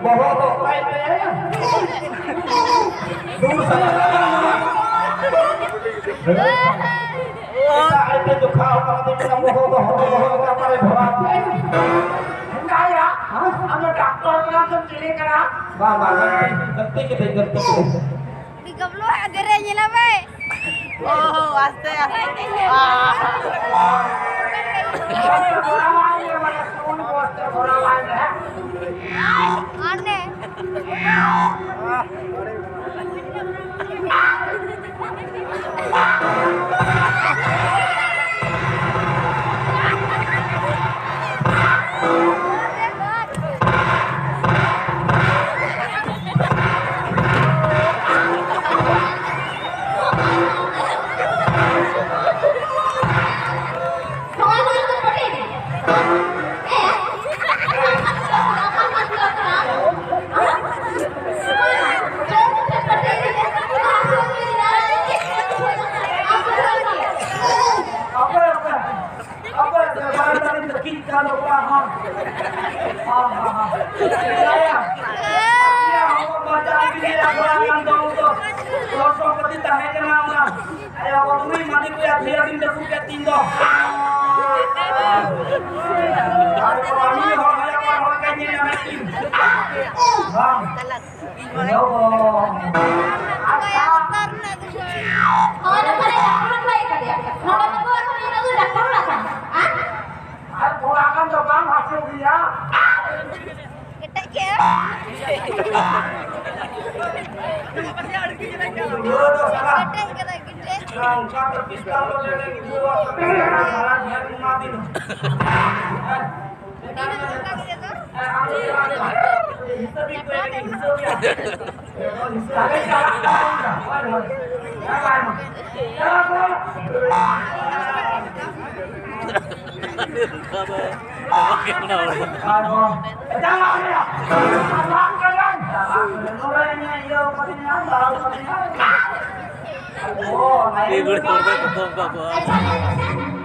ᱵᱚᱦᱚᱜ ᱫᱚ ᱚᱠᱟᱭ ᱛᱟᱭᱟ? ᱫᱩ ᱥᱟᱭ ᱴᱟᱠᱟ ᱢᱮᱱᱟᱜᱼᱟ᱾ ᱮᱴᱟᱜ ᱟᱡᱛᱮ ᱡᱚᱠᱷᱟ ᱚᱠᱟ ᱠᱟᱛᱮ ᱢᱮᱱᱟ, ᱵᱚᱦᱚᱜ ᱫᱚ ᱦᱚᱲ ᱵᱚᱦᱚᱜ ᱨᱮ ᱚᱠᱟᱨᱮ ᱵᱷᱚᱨᱟᱣ ᱠᱮᱫ? ᱦᱮᱸᱫᱟᱭᱟ, ᱟᱢ ᱫᱚ ᱰᱟᱠᱛᱚᱨ ᱠᱟᱱᱟᱢ ᱥᱮ ᱪᱤᱞᱤ ᱠᱟᱱᱟᱢ? ᱵᱟᱝ, ᱵᱟᱝ, ᱜᱟᱹᱞᱛᱤ, ᱜᱟᱹᱞᱛᱤ ᱠᱮᱫᱟᱹᱧ, ᱜᱟᱹᱞᱛᱤ ᱠᱮᱫᱟᱹᱧ᱾ ᱩᱱᱤ ᱜᱟᱢᱞᱟ ᱟᱜ ᱫᱮᱨᱮ ᱧᱮᱞᱟ ᱵᱮ᱾ ᱳ, ᱟᱥᱛᱮ, ᱟᱥᱛᱮ᱾ ᱟᱦ᱾ ᱟᱱᱮ᱾ ᱟᱯᱮ, ᱟᱯᱮ, ᱟᱯᱮ, ᱵᱟᱨᱮ ᱛᱟᱹᱨᱤᱠᱷ ᱫᱚ ᱠᱤ ᱠᱟᱱ ᱫᱚ ᱠᱚᱲᱟ ᱦᱚᱸ᱾ ᱦᱚᱸ, ᱦᱚᱸ, ᱦᱚᱸ᱾ ᱮᱭᱟ, ᱮᱭᱟ, ᱦᱚᱸ, ᱵᱟᱡᱟᱣ ᱜᱮ ᱮᱭᱟ, ᱠᱚᱲᱟ ᱠᱟᱱ ᱫᱚ ᱩᱱᱠᱩ ᱦᱚᱲ ᱥᱚᱢᱯᱚᱛᱤ ᱛᱟᱦᱮᱸ ᱠᱟᱱᱟ ᱚᱱᱟ᱾ ᱮᱭᱟ, ᱚᱠᱚᱭ ᱢᱟᱹᱞᱤᱠ ᱠᱚᱭᱟ ᱛᱷᱤᱭᱟ ᱫᱤᱱ ᱫᱚ ᱥᱩᱠᱮ ᱛᱤᱧ ᱫᱚ᱾ ᱟᱨ ᱠᱚᱲᱟ ᱢᱤᱫ ᱦᱚᱲ ᱦᱚᱭᱟ, ᱵᱟᱨ ᱦᱚᱲ ᱠᱟᱹᱧ ᱧᱮᱞ ᱧᱟᱢᱮᱫ ᱠᱤᱱ᱾ ᱵᱟᱝ᱾ ᱦᱳᱭ, ᱚᱠᱟᱨᱮ ᱰᱟᱠᱛᱟᱨ ᱮᱢ ᱞᱟᱹᱭ ᱠᱟᱫᱮᱭᱟ? ᱱᱚᱰᱮ ᱢᱟᱠᱚ ᱮᱠᱷᱚᱱ ᱤᱱᱟᱹᱜ ᱫᱚ ᱰᱟᱠᱛᱟᱨ ᱚᱲᱟᱜ ᱠᱟᱱᱟ᱾ ᱟᱨ ᱚᱱᱟ ᱠᱷᱟᱱ ᱫᱚ ᱵᱟᱝ ᱦᱟᱹᱥᱩ ᱜᱮᱭᱟ᱾ ᱠᱮᱴᱮᱡ ᱜᱮ᱾ ᱫᱚ ᱥᱟᱞᱟ᱾ ᱠᱮᱴᱮᱡ ᱠᱟᱫᱟ, ᱠᱮᱴᱮᱡ᱾ ᱚᱱᱠᱟ ᱫᱚ ᱯᱤᱥᱛᱚᱞ ᱫᱚ ᱞᱮ ᱞᱮ ᱜᱤᱫᱽᱨᱟᱹ ᱟᱜ ᱠᱟᱹᱴᱤᱡ ᱫᱷᱟᱨᱟ ᱫᱷᱟᱨᱟ ᱧᱮᱞ ᱮᱢᱟ ᱫᱤᱱ᱾ ᱦᱤᱥᱟᱹᱵ ᱤᱧ ᱠᱚᱭᱮ ᱜᱮ, ᱦᱤᱥᱟᱹᱵ ᱭᱟ᱾ ᱟᱪᱪᱷᱟ, ᱟᱪᱪᱷᱟ, ᱟᱪᱪᱷᱟ᱾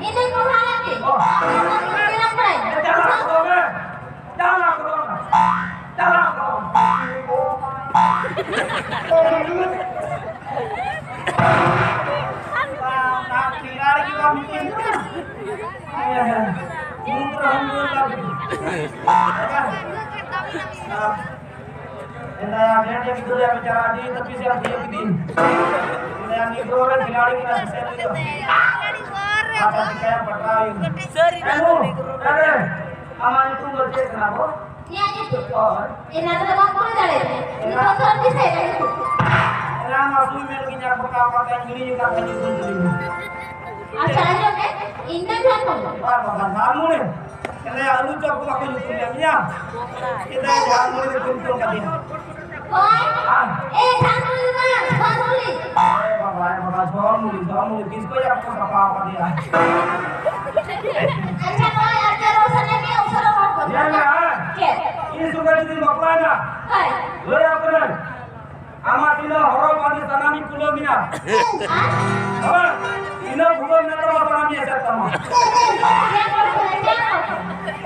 ᱤᱧ ᱫᱚᱧ ᱯᱟᱲᱦᱟᱣ ᱞᱮᱫ ᱜᱮ᱾ ᱪᱟᱞᱟᱜ ᱠᱚ ᱢᱮ᱾ ᱪᱟᱞᱟᱜ ᱠᱚ ᱢᱮ᱾ ᱪᱟᱞᱟᱜ ᱠᱚ ᱢᱮ᱾ ᱚᱱᱟ ᱴᱷᱮᱸᱜᱟ ᱨᱮᱜᱮ ᱵᱟᱢ ᱢᱤᱫ ᱠᱟᱱᱟ᱾ ᱦᱮᱸ, ᱦᱮᱸ᱾ ᱢᱩᱸ ᱨᱮᱦᱚᱸᱢ ᱧᱩᱨ ᱞᱮᱱ ᱜᱮ᱾ ᱮᱱᱟ ᱰᱮ ᱰᱮ ᱜᱤᱫᱽᱨᱟᱹ ᱵᱮᱪᱟᱨᱟ ᱟᱹᱰᱤ ᱛᱟᱹᱯᱤᱥ ᱮ ᱛᱤᱭᱳᱜ ᱠᱤᱫᱤᱧ᱾ ᱮᱱᱟ ᱱᱤᱛᱚᱜ ᱨᱮ ᱠᱷᱤᱞᱟᱲᱤ ᱠᱟᱱᱟ ᱥᱮ ᱪᱮᱫ ᱦᱩᱭᱩᱜᱼᱟ? ᱟᱪᱪᱷᱟ, ᱪᱤᱠᱟᱹᱭᱟ, ᱯᱟᱴᱟᱣ ᱦᱩᱭᱩᱜᱼᱟ᱾ ᱥᱟᱹᱨᱤ ᱮ ᱱᱟᱜ ᱵᱟᱹᱵᱩ, ᱫᱚ ᱵᱤᱜᱽᱨᱚ᱾ ᱮ, ᱟᱢᱟᱜ ᱧᱩᱛᱩᱢ ᱫᱚ ᱪᱮᱫ ᱠᱟᱱᱟ ᱵᱚ? ᱤᱧᱟᱹᱜ ᱧᱩᱛᱩᱢ? ᱦᱳᱭ᱾ ᱮᱱᱟ ᱫᱚ ᱵᱟᱢ ᱠᱩᱞᱤ ᱫᱟᱲᱮᱭᱟᱫᱤᱧᱟ᱾ ᱮᱱᱟ? ᱱᱤᱛᱚᱜ ᱫᱚ ᱫᱤᱥᱟᱹᱭ ᱫᱟ ᱧᱩᱛᱩᱢ᱾ ᱮᱱᱟ ᱢᱟ ᱥᱩᱭ ᱢᱮᱱ ᱜᱤᱧ ᱟᱨ ᱵᱟᱠᱟ ᱵᱟᱠᱟ ᱦᱤᱲᱤᱧ ᱟᱠᱟᱫ ᱛᱟᱦᱮᱸ ᱧᱩᱛᱩᱢ ᱛᱟᱹᱞᱤᱧ᱾ ᱟᱪᱪᱷᱟ, ᱟᱸᱡᱚᱢ ᱢᱮ, ᱤᱧ ᱫᱚ ᱡᱷᱟᱲᱢᱩᱲᱤ᱾ ᱵᱟᱝ, ᱵᱟᱝ, ᱵᱟᱝ, ᱡᱷᱟᱲᱢᱩᱲᱤ᱾ ᱮᱱᱮ ᱟᱹᱞᱩ ᱪᱚᱯ ᱠᱚ ᱵᱟᱠᱚ ᱧᱩᱛᱩᱢ ᱞᱮᱫ ᱢᱮᱭᱟ? ᱪᱮᱫᱟᱜ ᱡᱷᱟᱲᱢᱩᱲᱤ ᱫᱚ ᱧᱩᱛᱩᱢ ᱠᱟᱫᱮᱭᱟ? ᱦᱳᱭ᱾ ᱦᱮᱸ? ᱮ, ᱡᱷᱟᱲᱢᱩᱲᱤ ᱫᱚ ᱵᱟᱝ, ᱡᱷᱟᱲᱢᱩᱲᱤ᱾ ᱟᱨᱮ ᱵᱟᱵᱟ, ᱟᱨᱮ ᱵᱟᱵᱟ, ᱡᱷᱟᱲᱢᱩᱲᱤ, ᱡᱷᱟᱲᱢᱩᱲᱤ, ᱛᱤᱥ ᱠᱷᱚᱱ ᱭᱟ ᱠᱚ ᱥᱟᱯᱷᱟ ᱟᱠᱟᱫᱮᱭᱟ? ᱟᱪᱪᱷᱟ, ᱱᱚᱜᱼᱚᱭ ᱟᱨ ᱪᱮᱫ ᱨᱚᱲ ᱥᱟᱱᱟᱭᱮᱫ ᱢᱮᱭᱟ, ᱩᱥᱟᱹᱨᱟ ᱨᱚᱲ ᱜᱚᱫ ᱧᱮᱞ ᱢᱮ, ᱢᱮ᱾ ᱦᱮᱸ? ᱪᱮᱫ? ᱤᱧ ᱥᱚᱸᱜᱮ ᱡᱩᱫᱤᱢ ᱵᱟᱯᱞᱟᱭᱮᱱᱟ, ᱦᱳᱭ᱾ ᱞᱟᱹᱭ ᱟᱯᱮ ᱱᱟᱹᱧ, ᱟᱢᱟᱜ ᱛᱤᱱᱟᱹᱜ ᱦᱚᱨᱚᱜ ᱵᱟᱸᱫᱮ ᱥᱟᱱᱟᱢᱤᱧ ᱠᱩᱞᱟᱹᱣ ᱢᱮᱭᱟ᱾ ᱦᱮᱸ? ᱦᱳᱭ, ᱤᱱᱟᱹ ᱵᱷᱩᱞᱟᱹᱣ ᱢᱮ ᱛᱟᱢᱟ ᱥᱟᱱᱟᱢᱤᱧ ᱮᱥᱮᱫ ᱛᱟᱢᱟ᱾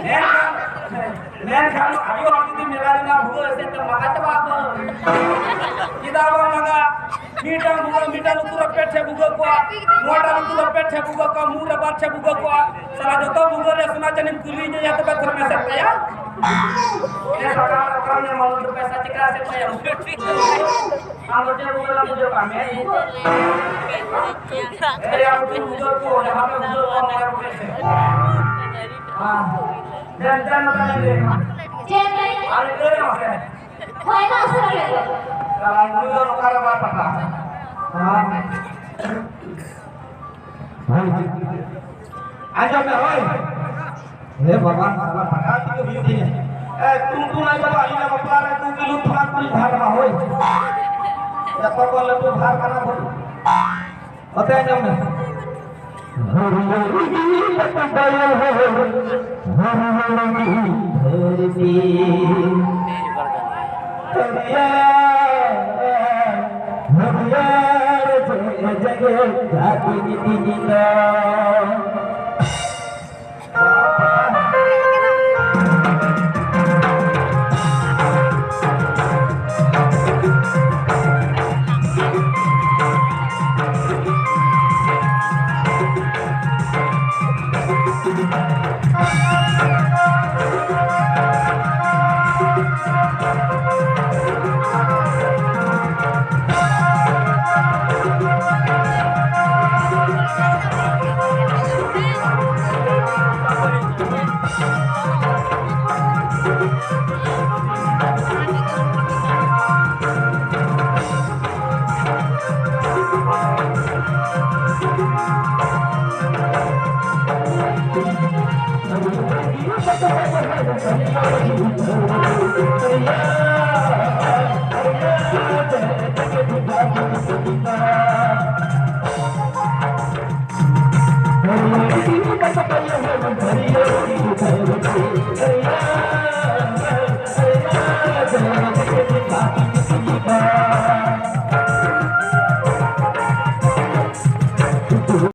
ᱢᱮᱱᱠᱷᱟᱱ, ᱢᱮᱱᱠᱷᱟᱱ ᱟᱭᱳ ᱦᱚᱲ ᱡᱩᱫᱤ ᱢᱮᱞᱟ ᱨᱮᱱᱟᱜ ᱵᱷᱩᱞᱟᱹᱣ ᱮᱥᱮᱫ ᱛᱮ ᱢᱟᱜᱟ ᱪᱟᱵᱟ ᱟᱵᱚ᱾ ᱪᱮᱫᱟᱜ ᱵᱟᱝ ᱢᱟᱜᱟ? ᱢᱤᱫᱴᱟᱝ ᱵᱷᱩᱜᱟᱹᱜ, ᱢᱤᱫᱴᱟᱝ ᱞᱩᱛᱩᱨ ᱨᱮ ᱯᱮ ᱴᱷᱮᱡ ᱵᱷᱩᱜᱟᱹᱜ ᱠᱚᱜᱼᱟ, ᱱᱚᱣᱟᱴᱟᱜ ᱞᱩᱛᱩᱨ ᱨᱮ ᱯᱮ ᱴᱷᱮᱡ ᱵᱷᱩᱜᱟᱹᱜ ᱠᱚᱜᱼᱟ, ᱢᱩ ᱨᱮ ᱵᱟᱨ ᱴᱷᱮᱡ ᱵᱷᱩᱜᱟᱹᱜ ᱠᱚᱜᱼᱟ᱾ ᱥᱟᱞᱟ ᱡᱚᱛᱚ ᱵᱷᱩᱜᱟᱹᱜ ᱨᱮ ᱥᱳᱱᱟ ᱪᱟᱸᱫᱤᱢ ᱠᱩᱞᱤᱧᱟ, ᱭᱟ ᱛᱚᱵᱮ ᱛᱷᱚᱨ ᱢᱮᱥᱮ ᱛᱟᱭᱟ᱾ ᱮ ᱥᱟᱞᱟ, ᱚᱠᱟᱨᱮ ᱧᱟᱢᱟ ᱞᱩᱛᱩᱨ ᱯᱚᱭᱥᱟ, ᱪᱤᱠᱟ ᱥᱮ ᱛᱟᱭᱟ? ᱟᱢ ᱫᱚ ᱪᱮᱫ ᱵᱷᱩᱜᱟᱹᱜ ᱞᱟᱝ ᱵᱩᱡᱷᱟᱹᱣ ᱠᱟᱜ ᱢᱮ? ᱮ, ᱭᱟ ᱞᱩᱛᱩᱨ ᱵᱷᱩᱜᱟᱹᱜ ᱠᱚ, ᱡᱟᱦᱟᱸ ᱯᱮ ᱵᱷᱩᱜᱟᱹᱜ ᱠᱚ, ᱢᱚᱬᱮ ᱜᱚᱴᱮᱡ ᱥᱮ᱾ ᱦᱮᱸ᱾ ᱪᱮᱫ ᱮᱢ ᱞᱟᱹᱭ ᱠᱮᱫᱟ? ᱦᱳᱭ, ᱢᱟ ᱩᱥᱟᱹᱨᱟ ᱞᱟᱹᱭ ᱠᱚᱢ᱾ ᱥᱟᱞᱟ ᱱᱩᱭ ᱫᱚ ᱱᱚᱝᱠᱟ ᱨᱮ ᱵᱟᱭ ᱯᱟᱴᱟᱜᱼᱟ᱾ ᱦᱮᱸ᱾ ᱦᱳᱭ᱾ ᱟᱸᱡᱚᱢ ᱢᱮ, ᱦᱳᱭ᱾ ᱦᱮ ᱵᱟᱵᱟ, ᱥᱟᱞᱟ ᱯᱟᱴᱟ ᱛᱮᱜᱮ ᱦᱩᱭᱩᱜ ᱛᱤᱧᱟ᱾ ᱮ, ᱴᱩᱱᱴᱩᱱ ᱟᱡ ᱵᱟᱵᱟ, ᱟᱹᱞᱤᱧᱟᱜ ᱵᱟᱯᱞᱟ ᱨᱮ ᱫᱩ ᱠᱤᱞᱳ ᱛᱷᱟᱢᱟᱠᱩᱨ ᱫᱷᱟᱨ ᱢᱟ, ᱦᱳᱭ᱾ ᱡᱚᱛᱚ ᱠᱚ ᱞᱟᱹᱴᱩ ᱫᱷᱟᱨ ᱠᱟᱱᱟ ᱵᱚᱱ᱾ ᱱᱚᱛᱮ ᱟᱸᱡᱚᱢ ᱢᱮ᱾ ᱦᱟᱹᱨᱭᱟᱹᱲ ᱜᱮ ᱞᱟᱹᱴᱩ ᱵᱟᱭᱟᱨ ᱦᱚᱲ, ᱦᱟᱹᱨᱭᱟᱹᱲ ᱜᱮ ᱫᱷᱟᱹᱨᱛᱤ᱾ ᱦᱟᱹᱨᱭᱟᱹᱲ, ᱦᱟᱹᱨᱭᱟᱹᱲ ᱡᱮᱜᱮᱛ ᱡᱟᱹᱛᱤ ᱱᱤᱛᱤ ᱧᱤᱫᱟᱹ᱾